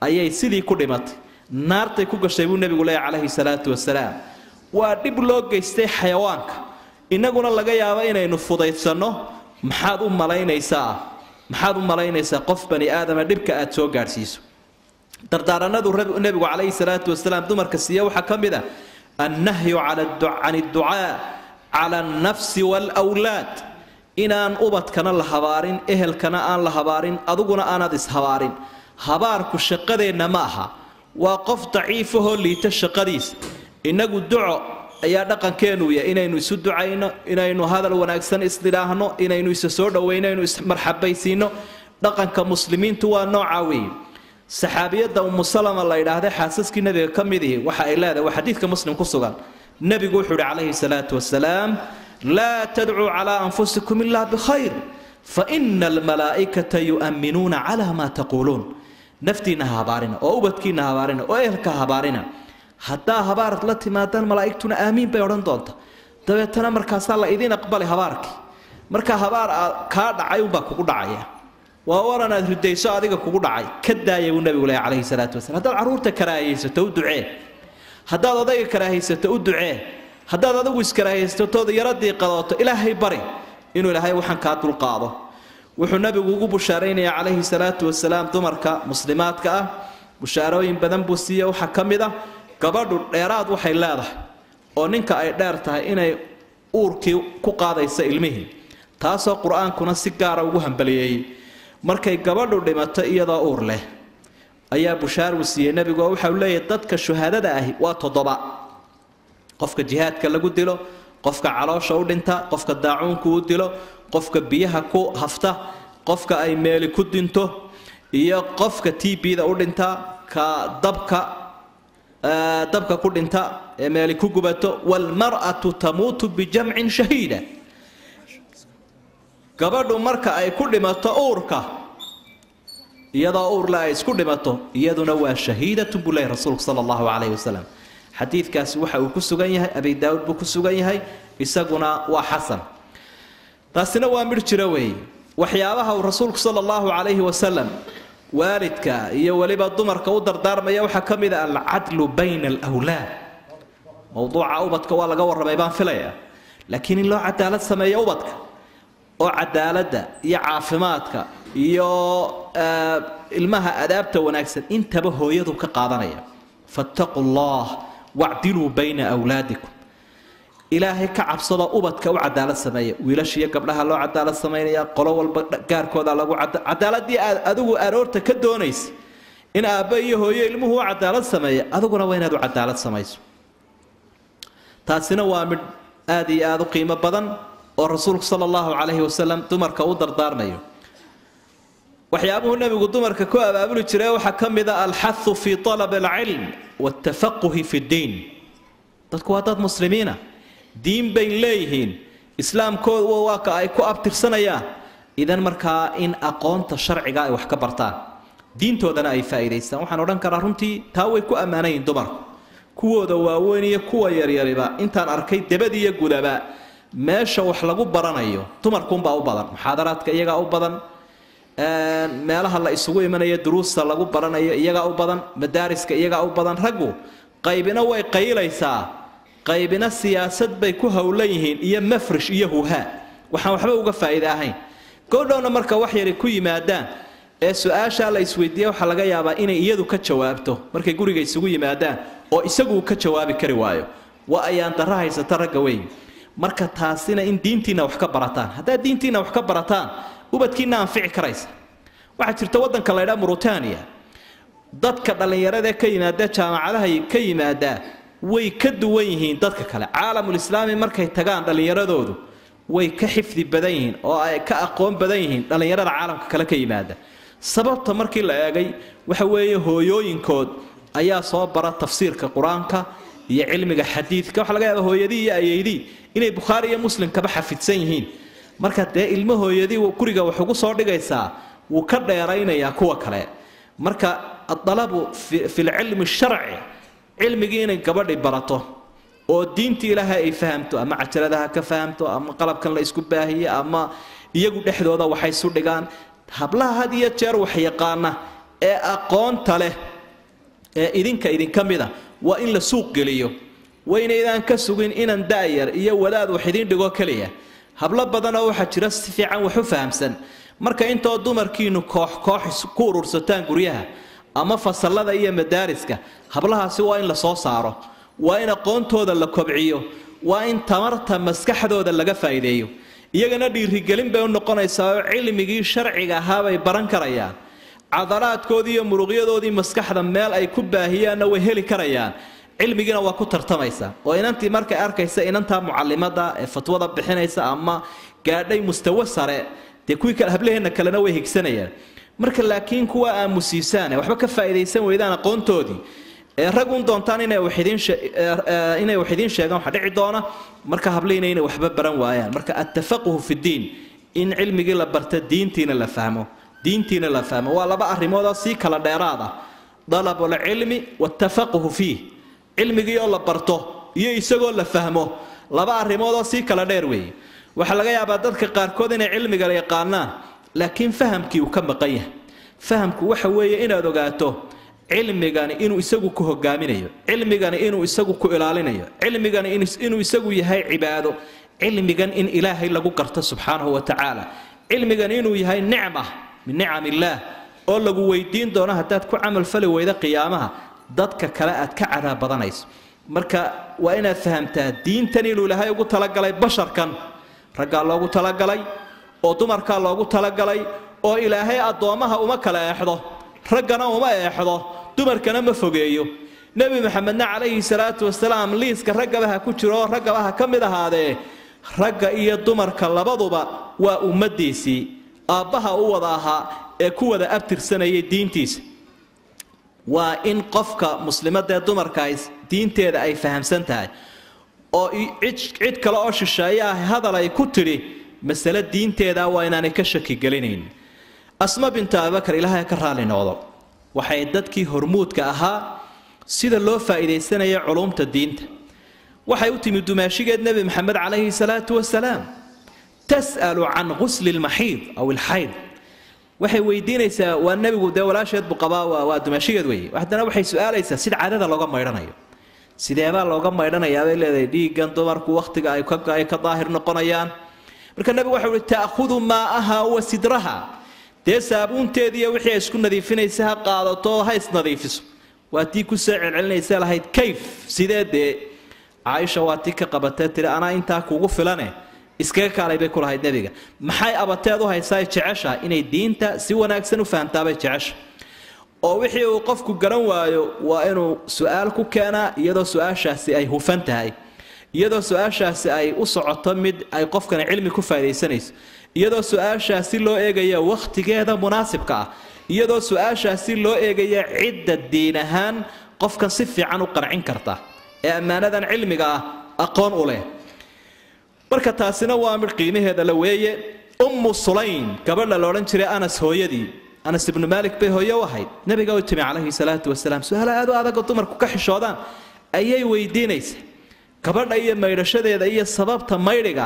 ayay sidii ku dhimatay, naartay ku gashay buu nebigu leeyahy calayhi salaatu wasalaam. Waa dhib loo geystay xayawaanka, innaguna laga yaabo inaynu fudaydsanno. Maxaad u malaynaysaa, maxaad u malaynaysaa qof bani aadama dhibka aad soo gaadhsiiso? Dardaaranadu nebigu calayhi salaatu wasalaam dumarka siiya waxaa ka mid ah annahyu can adducaa cala alnafsi waalawlaad, inaan ubadkana la habaarin, ehelkana aan la habaarin, adiguna aanaad ishabaarin. Habaarku shaqadeenna ma aha, waa qof daciifahoo liita shaqadiisa. Innagu duco ayaa dhaqankeenu yahay, inaynu isu ducayno, inaynu hadal wanaagsan isdidhaahno, inaynu isa soo dhoweyno, inaynu ismarxabaysiino. Dhaqanka muslimiintu waa noocaa weeye. Saxaabiyadda Umu Salama la yidhaahday xaasaskii nabiga ka mid ihi waxa ay leedahay, waa xadiidka Muslim ku sugan, nebigu wuxuu yidhi calayhi salaatu wasalaam laa tadcuu calaa anfusikum ilaa bikhayr fa ina almalaa'ikata yu'minuuna calaa maa taquuluun. Naftiinna ha habaarina oo ubadkiinna ha habaarina oo ehelka ha habaarina. Haddaa habaar la timaadaan malaa'igtuna aamiin bay odhan doonta, dabeetana markaasaa la idin aqbalay habaarkii. Marka habaar kaa dhacay unbaa kugu dhacaya, waa waran aad ridayso adiga kugu dhacay, ka daaya buu nabigu leeyahy calayhi salaatu wasalam. Haddaad carruurta karaahiyaysato u ducee, haddaad odayga karaahiyaysato u ducee, haddaad adigu iskaraahiyaysato yaro diiqadooto ilaahay bari inuu ilaahay waxaan kaa dulqaado. Wuxuu nabigu ugu bushaaraynayaa calayhi salaatu wasalaam dumarka muslimaadka ah, bushaarooyin badan buu siiye. Waxaa ka mid ah gabadhu dheeraad waxay leedahay oo ninka ay dheer tahay inay uurkii ku qaadaysa ilmihii, taasoo qur-aankuna si gaara ugu hambaliyeeyey. Markay gabadhu dhimato iyadoo uur leh ayaa bushaar uu siiyey nebigu, oo waxa uu leeyahay dadka shuhadada ahi waa 7: qofka jihaadka lagu dilo, qofka caloosha u dhinta, qofka daacuunku u dilo, qofka biyaha ku hafta, qofka ay meeli ku dinto, iyo qofka TB-da u dhinta, ka dabka ku dhinta ee meeli ku gubato. Waalmar'atu tamuutu bijamcin shahiida, gabadhu marka ay ku dhimato uurka iyadoo uurle ay isku dhimato iyaduna waa shahiidatun buu leeyahy rasuulku sala allahu calayhi wasalam. Xadiidkaasi waxa uu ku sugan yahay Abi Daawud buu ku sugan yahay, isaguna waa xasan. Taasina waa midh jira weeye. Waxyaabaha uu rasuulku sala allahu calayhi wasalam waalidka iyo weliba dumarka u dardaarmaya waxaa ka mid a alcadlu bayna alawlaad. Mowduuca ubadka waa laga warramay baan filaya, laakiin in loo cadaalad sameeyo ubadka. oo cadaaladda iyo caafimaadka iyo ilmaha adaabta wanaagsan intaba hooyadu ka qaadanaya. Fattaquu allah wacdiluu bayna awlaadikum. Ilaahay ka cabsada, ubadka u cadaalad sameeya. Wiilasha iyo gabdhaha loo cadaalad samaynaya, qolo walba gaarkooda lagu cadaaladii aad adigu aroorta ka doonaysa in aabba iyo hooyo ilmuhu u cadaalad sameeya, adiguna waa inaad u cadaalad samayso. Taasina waa midh aad iyo aada u qiimo badan oo rasuulku sala allahu calayhi wasalam dumarka u dardaarmayo. Waxyaabuhu nebigu dumarka ku abaabuli jiray waxaa ka mid a alxathu fii talab alcilm waaltafaquhi fi ddiin. Dadku waa dad muslimiina, diin bay leeyihiin, islaamkooda waa ka ay ku abtirsanayaan. Idan markaa in aqoonta sharciga ay wax ka bartaan, diintoodana ay faa'iidaystaan. Waxaan odhan karaa runtii taa way ku ammaanayiin dumarku, kuwooda waaweyn iyo kuwa yaryariba. Intaan arkay debad iyo gudaba meesha wax lagu baranayo dumarkuunbaa u badan, muxaadaraadka iyagaa u badan, meelaha la isugu imanayo duruusta lagu baranayo iyagaa u badan, madaariska iyagaa u badan. Raggu qaybina way qaylaysaa, qaybina siyaasad bay ku howlan yihiin iyo mafrish iyo huhaa, waxaan waxba uga faa'iide ahayn. Goodhowna marka wax yari ku yimaadaan ee su-aashaa la isweydiiya, waxaa laga yaabaa inay iyadu ka jawaabto markay guriga isugu yimaadaan oo isagu ka jawaabi kari waayo. Waa ayaan darro haysata ragga weyn. Marka taasina in diintiinna wax ka barataan, haddaad diintiinna wax ka barataan ubadkiinna anfici karaysa. Waxaa jirta waddanka la ydhaha Murutaniya, dadka dhallinyaradae ka yimaada jaamacadaha ka yimaadaa way ka duwan yihiin dadka kale. Caalamulislaami markay tagaan dhallinyaradoodu way ka xifdi badan yihiin oo ay ka aqoon badan yihiin dhallinyarada caalamka kale ka yimaada. Sababta markii la eegay waxa weeye hooyooyinkood ayaa soo bara tafsiirka qur-aanka iyo cilmiga xadiidka. Waxa laga yaaba hooyadii iyo ayeydii inay Bukhaari iyo Muslimkaba xafidsan yihiin. Marka dee ilmo hooyadii guriga wax ugu soo dhigaysaa wuu ka dheeraynayaa kuwa kale. Marka adalabu fi lcilmi sharci, cilmigii inay gabadhi barato oo diintii ilaahay ay fahamto, ama cajaladaha ka fahamto, ama qalabkan la isku baahiye, ama iyagu dhexdooda waxay isu dhigaan. Hablaha had iyo jeer wax yaqaana ee aqoonta leh ee idinka idinka mida waa in la suuq geliyo. Waa inaydaan ka sugin inan da'yar iyo wadaad wax idiin dhigo keliya. Hablo badanoo waxaa jira si fiican wax u fahamsan. Marka intoo dumarkiinu koox koox ku urursataan guryaha ama fasallada iyo madaariska, hablahaasi waa in la soo saaro, waa in aqoontooda la kobciyo, waa in tamarta maskaxdooda laga faa'iideeyo. Iyagana dhiirigelin bay u noqonaysaa oo cilmigii sharciga ahaa bay baran karayaan, cadalaadkoodii iyo muruqyadoodii maskaxda meel ay ku baahiyaanna way heli karayaan, cilmigiina waa ku tartamaysa. Oo inantii markay arkaysa inantaa mucalimada ee fatwada bixinaysa ama gaadhay mustawo sare, dee kuwii kale hablaheenna kalena way higsanayaan. Marka laakiin kuwa aamusiisaane waxba ka faa'iidaysan weydaan aqoontoodii ee rag un doontaan inay wax idiin inay wax idiin sheegaan, waxa dhici doona marka hablihiina inay waxba baran waayaan. Marka attafaquhu fi ddiin, in cilmigii la barta, diintiina la fahmo, diintiina la fahmo, waa laba arrimood oo sii kala dheeraad ah: dalabulcilmi wattafaquhu fiih. Cilmigii oo la barto iyo isagoo la fahmo laba arrimood oo sii kala dheer weeye. Waxaa laga yaabaa dadka qaarkood inay cilmiga yaqaanaan laakiin fahamkii uu ka maqan yahay. Fahamku waxa weeye inaad ogaato cilmigani inuu isagu ku hogaaminayo, cilmigani inuu isagu ku ilaalinayo, cilmigani inuu isagu yahay cibaado, cilmigan in ilaahay lagu garto subxaanahu wa tacaala, cilmigan inuu yahay nicma min nicam illaah oo lagu weydiin doono haddaad ku camal fali weydo qiyaamaha, dadka kale aad ka cadaab badanayso. Marka waa inaad fahamtaa diintan inuu ilaahay ugu talagalay basharkan, raggaa loogu talagalay oo dumarkaa loogu talagalay, oo ilaahay addoommaha uma kala eexdo, raggana uma eexdo, dumarkana ma fogeeyo. Nebi Maxamedna calayhi salaatu wasalaam liiska raggaba ha ku jiro oo raggaba ha ka mid ahaadee, ragga iyo dumarka labaduba waa ummaddiisii aabbaha u wada ahaa ee ku wada abtirsanayay diintiisa. Waa in qofka muslimadee dumarka ay diinteeda ay fahamsan tahay oo cid kale oo shisheeye ah hadal ay ku tidhi masale diinteeda waa inaanay ka shaki gelinayn. Asma bintu Abibakar, ilaahay ka raali noqdo, waxay dadkii hormuudka ahaa sida loo faa'iidaysanaya culumta diinta. Waxay u timi dumaashigeed Nebi Maxamed calayhi salaatu wasalaam, tas'alu can ghusli lmaxiid aw ilxayd. Waxay weydiinaysaa, waa nebigu dee walaasheed buu qabaa, waa dumaashigeed weeye. Haddana waxay su-aalaysaa sida caadada looga maydhanayo, sideebaa looga maydhanayaa bay leedahay, dhiiggan dumarku wakhtiga ay ka daahir noqonayaan. Marka nabigu waxa uu ta'khudu maa'aha wa sidraha, dee saabuunteediiyo wixii ay isku nadiifinaysa ha qaadato, ha isnadiifiso. Waa tii ku soo celcelinaysa lahayd kayf, sidee dee? Caaisha waa tii ka qabatee tiri anaa intaa kugu filane iskaga kaalay bay ku lahayd nebiga. Maxay abateed u haysaa jecesha? Inay diinta si wanaagsan u fahamtaabay jecesha. Oo wixii uu qofku garan waayo waa inuu su-aal ku keenaa, iyadoo su-aashaasi ay hufan tahay, iyadoo su-aashaasi ay u socoto mid ay qofkani cilmi ku faa'idaysanayso, iyadoo su-aashaasi loo eegaya wakhtigeeda munaasibka ah, iyadoo su-aashaasi loo eegaya cidda diin ahaan qofkan si fiican u qancin karta ee ammaanadan cilmiga ah aqoon u leh. Marka taasina waa mid qiimaheeda la weeye. Ummu Sulaym gabadha la odhan jiray Anas hooyadii, Anas ibnu Maalik bay hooyo u ahayd, nabiga u timi calayhi salaatu wasalaam, su-aalo aad u adag oo dumarku ka xishoodaan ayay weydiinaysa. Gabadha iyo maydhashadeeda iyo sababta maydhiga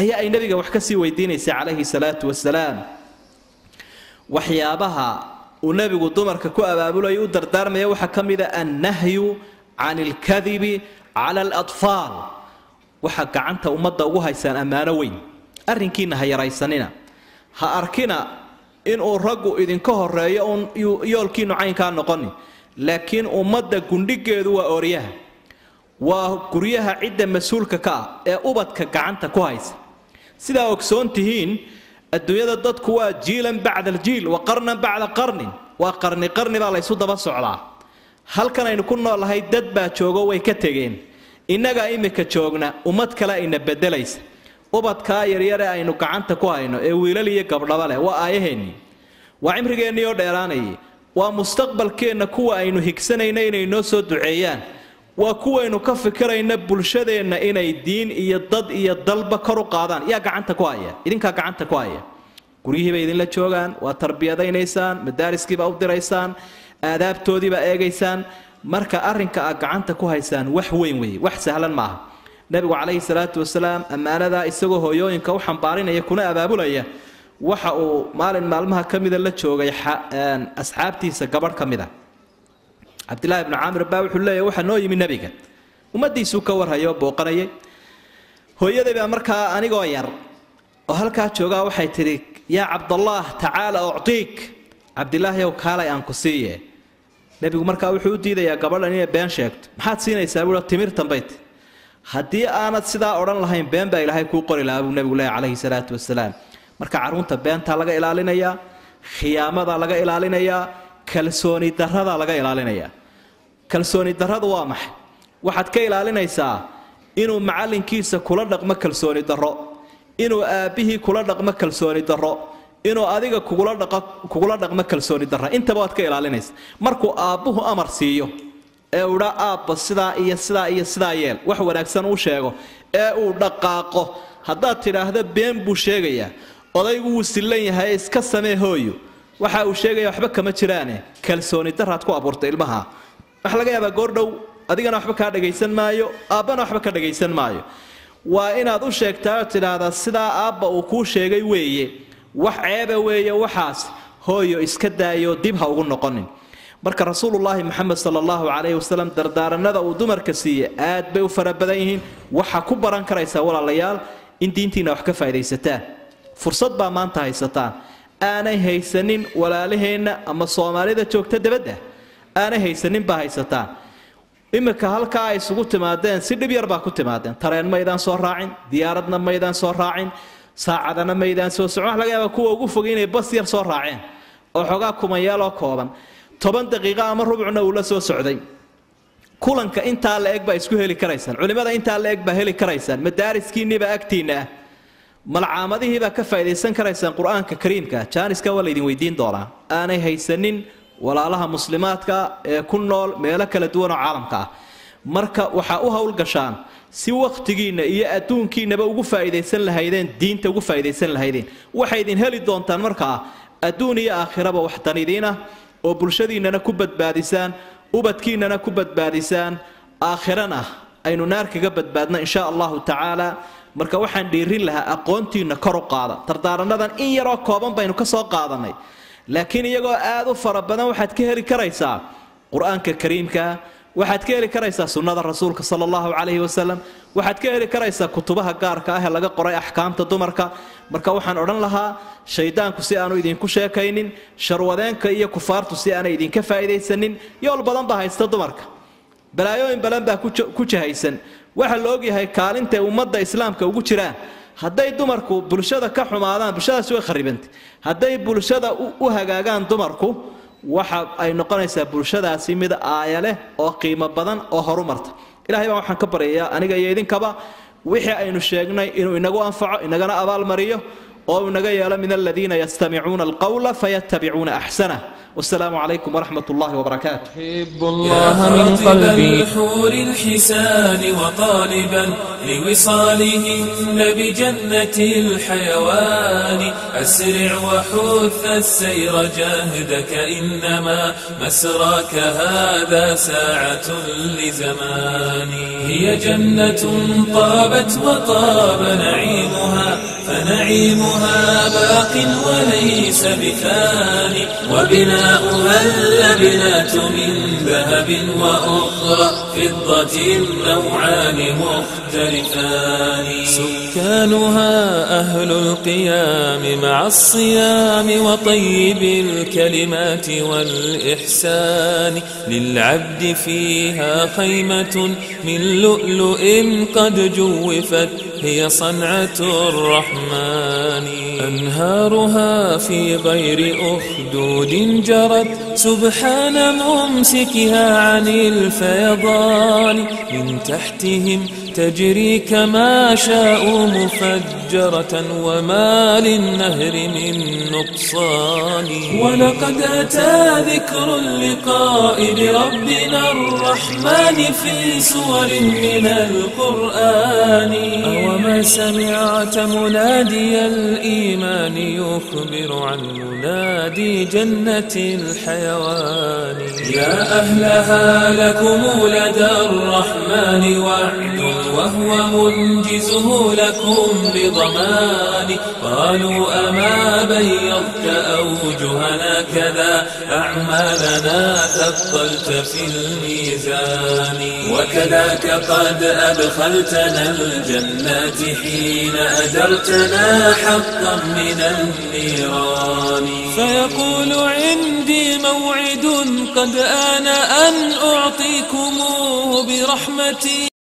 ayaa ay nabiga wax kasii weydiinaysa calayhi salaatu wasalaam. Waxyaabaha uu nabigu dumarka ku abaabulayo u dardaarmaya waxaa ka mid a annahyu can alkadibi cala alatfaal. Waxaa gacanta ummadda ugu haysaan ammaano weyn, arrinkiina ha yaraysanina, ha arkina inuu raggu idinka horeeyo uun yoolkiinu caynkaa noqonin, laakiin ummadda gundhigeedu waa ooryaha, waa guryaha cidda mas-uulka ka ah ee ubadka gacanta ku haysa. Sidaa ogsoon tihiin adduunyada dadku waa jiilan bacda aljiil wa qarnan bacda qarnin, waa qarni qarni baa laysu daba socdaa. Halkan aynu ku noolnahay dad baa joogo way ka tegeen, innagaa imika joogna, ummad kale ayna bedelaysa. Ubadkaa yaryare aynu gacanta ku hayno ee wiilal iyo gabdhaba leh waa aayaheennii, waa cimrigeennii oo dheeraanayay, waa mustaqbalkeenna kuwa aynu higsanayna inay noo soo duceeyaan, waa kuwaynu ka fikirayna bulshadeenna inay diin iyo dad iyo dalba kor u qaadaan. Yaa gacanta ku haya? Idinkaa gacanta ku haya. Guryihiibay idinla joogaan, waa tarbiyadaynaysaan, madaariskiibaa u diraysaan, aadaabtoodiibaa eegaysaan. Marka arrinka aad gacanta ku haysaan wax weyn weeye, wax sahlan maaha. Nabigu calayhi salaatu wasalaam ammaanadaa isagoo hooyooyinka u xambaarinaya kuna abaabulaya, waxa uu maalin maalmaha ka mida la joogay asxaabtiisa gabadh ka mid a. Cabdillaahi ibnu Caamir baa wuxuu leeyahy waxaa noo yimi nebiga, ummaddiisuu ka warhaya oo booqanayay. Hooyaday baa markaa anigoo yar oo halkaa joogaa waxay tidhi yaa Cabdallaah tacaala uctiik, Cabdilaahi ow kaalay aan ku siiye. Nebigu markaa wuxuu u diidayaa gabadhan inay been sheegto. Maxaad siinaysaa buui? Timirtan bay ti. Haddii aanad sidaa odhan lahayn been baa ilaahay kuu qori lahaa buu nebigu leeyahy calayhi salaatu wasalaam. Marka carruurta beentaa laga ilaalinayaa, khiyaamadaa laga ilaalinayaa, kalsooni darradaa laga ilaalinayaa. Kalsooni darradu waa maxay? Waxaad ka ilaalinaysaa inuu macallinkiisa kula dhaqmo kalsooni darro, inuu aabbihii kula dhaqmo kalsooni darro, inuu adiga kugula dhaqmo kalsooni darro. Intaba waad ka ilaalinaysa. Markuu aabbuhu amar siiyo ee uu dhaa aabba sidaa iyo sidaa iyo sidaa yeel, wax wanaagsan uu sheego ee uu dhaqaaqo, haddaad tidhaahdo been buu sheegayaa, odaygu wuu sillan yahay, iska samee hooyo, waxa uu sheegaya waxba kama jiraane, kalsooni daraad ku abuurtay ilmaha. Waxa laga yaabaa goordhow adigana waxba kaa dhagaysan maayo, aabbana waxba ka dhagaysan maayo. Waa inaad u sheegtaa oo tidhaahdaa sidaa aabba uu kuu sheegay weeye, wax ceeba weeye waxaas, hooyo iska daayo, dib ha ugu noqonin. Marka rasuulullaahi Maxamed sala allahu calayhi wasalam dardaaranada uu dumarka siiyey aad bay u fara badan yihiin. Waxaa ku baran karaysaa walaalayaal in diintiina wax ka faa'idaysataan. Fursad baa maanta haysataan aanay haysanin walaalaheenna ama Soomaalida joogta dabadda aanay haysanin baa haysataan. Iminka halkaa ay isugu timaadeen si dhib yar baa ku timaadeen. Tareen maydaan soo raacin, diyaaradna maydaan soo raacin, saacadana maydaan soo socon. Wax laga yaabaa kuwa ugu fogay inay bas yar soo raaceen oo xoogaa kumanyaal oo kooban, 10 daqiiqo ama rubcna uu la soo socday. Kulanka intaa la eg baa isku heli karaysaan, culimada intaa la eg baa heli karaysaan, madaariskiinniibaa agtiinna ah, malcaamadihiibaa ka faa'idaysan karaysaan qur-aanka kariimka. Jaaniska waa laydin weydiin doonaa aanay haysanin walaalaha muslimaadka ee ku nool meelo kala duwan oo caalamka ah. Marka waxaa u howlgashaan si wakhtigiinna iyo adduunkiinaba ugu faa'idaysan lahaydeen, diinta ugu faa'idaysan lahaydeen. Waxay idin heli doontaan markaa adduun iyo aakhiraba wax dan idiin ah oo bulshadiinnana ku badbaadisaan, ubadkiinnana ku badbaadisaan, aakhirana aynu naar kaga badbaadno insha allahu tacaala. Marka waxaan dhiirin lahaa aqoontiinna kor u qaada. Dardaarannadan in yaroo kooban baynu ka soo qaadanay, laakiin iyagoo aad u fara badan waxaad ka heli karaysaa qur-aanka kariimka. Waxaad ka heli karaysaa sunnada rasuulka sala allahu calayhi wasalam. Waxaad ka heli karaysaa kutubaha gaarka ah ee laga qoray axkaamta dumarka. Marka waxaan odhan lahaa shaydaanku si aanu idinku sheekaynin, sharwadeenka iyo kufaartu si aanay idinka faa'iidaysanin. Yool badan baa haysta dumarka, balaayooyin badan baa ku jahaysan. Waxaa la ogyahay kaalintay ummadda islaamka ugu jiraan. Hadday dumarku bulshada ka xumaadaan, bulshadaasi way kharibantay. Hadday bulshada u hagaagaan dumarku, waxa ay noqonaysaa bulshadaasi mid aaya leh oo qiimo badan oo horumarta. Ilahay baan waxaan ka baryayaa aniga iyo idinkaba wixii aynu sheegnay inuu inagu anfaco, inagana abaalmariyo, oo inaga yeelo min aladiina yastamicuuna alqawla fayattabicuuna axsanah. والسلام عليكم ورحمة الله وبركاته. أحب الله من قلبي حور الحسان وطالبا لوصالهن بجنة الحيوان. أسرع وحث السير جاهدك، إنما مسراك هذا ساعة لزمان. هي جنة طابت وطاب نعيمها، فنعيمها باق وليس بثاني. وبناؤها اللبنات من ذهب وأخرى فضة نوعان مختلفان. سكانها أهل القيام مع الصيام وطيب الكلمات والإحسان. للعبد فيها خيمة من لؤلؤ قد جوفت، هي صنعة الرحمن. أنهارها في غير أخدود جرت، سبحان ممسكها عن الفيضان. من تحتهم تجري كما شاءوا مفجرة، وما للنهر من نقصان. ولقد أتى ذكر اللقاء بربنا الرحمن في سور من القرآن. أوما سمعت منادي الإيمان يخبر عن منادي جنة الحيوان. يا أهلها لكم لدى الرحمن وعد، وهو منجزه لكم بضمان. قالوا أما بيضت أوجهنا كذا، أعمالنا ثقلت في الميزان. وكذاك قد أدخلتنا الجنات حين أجرتنا حقا من النيران. فيقول عندي موعد قد آن أن أعطيكموه برحمتي.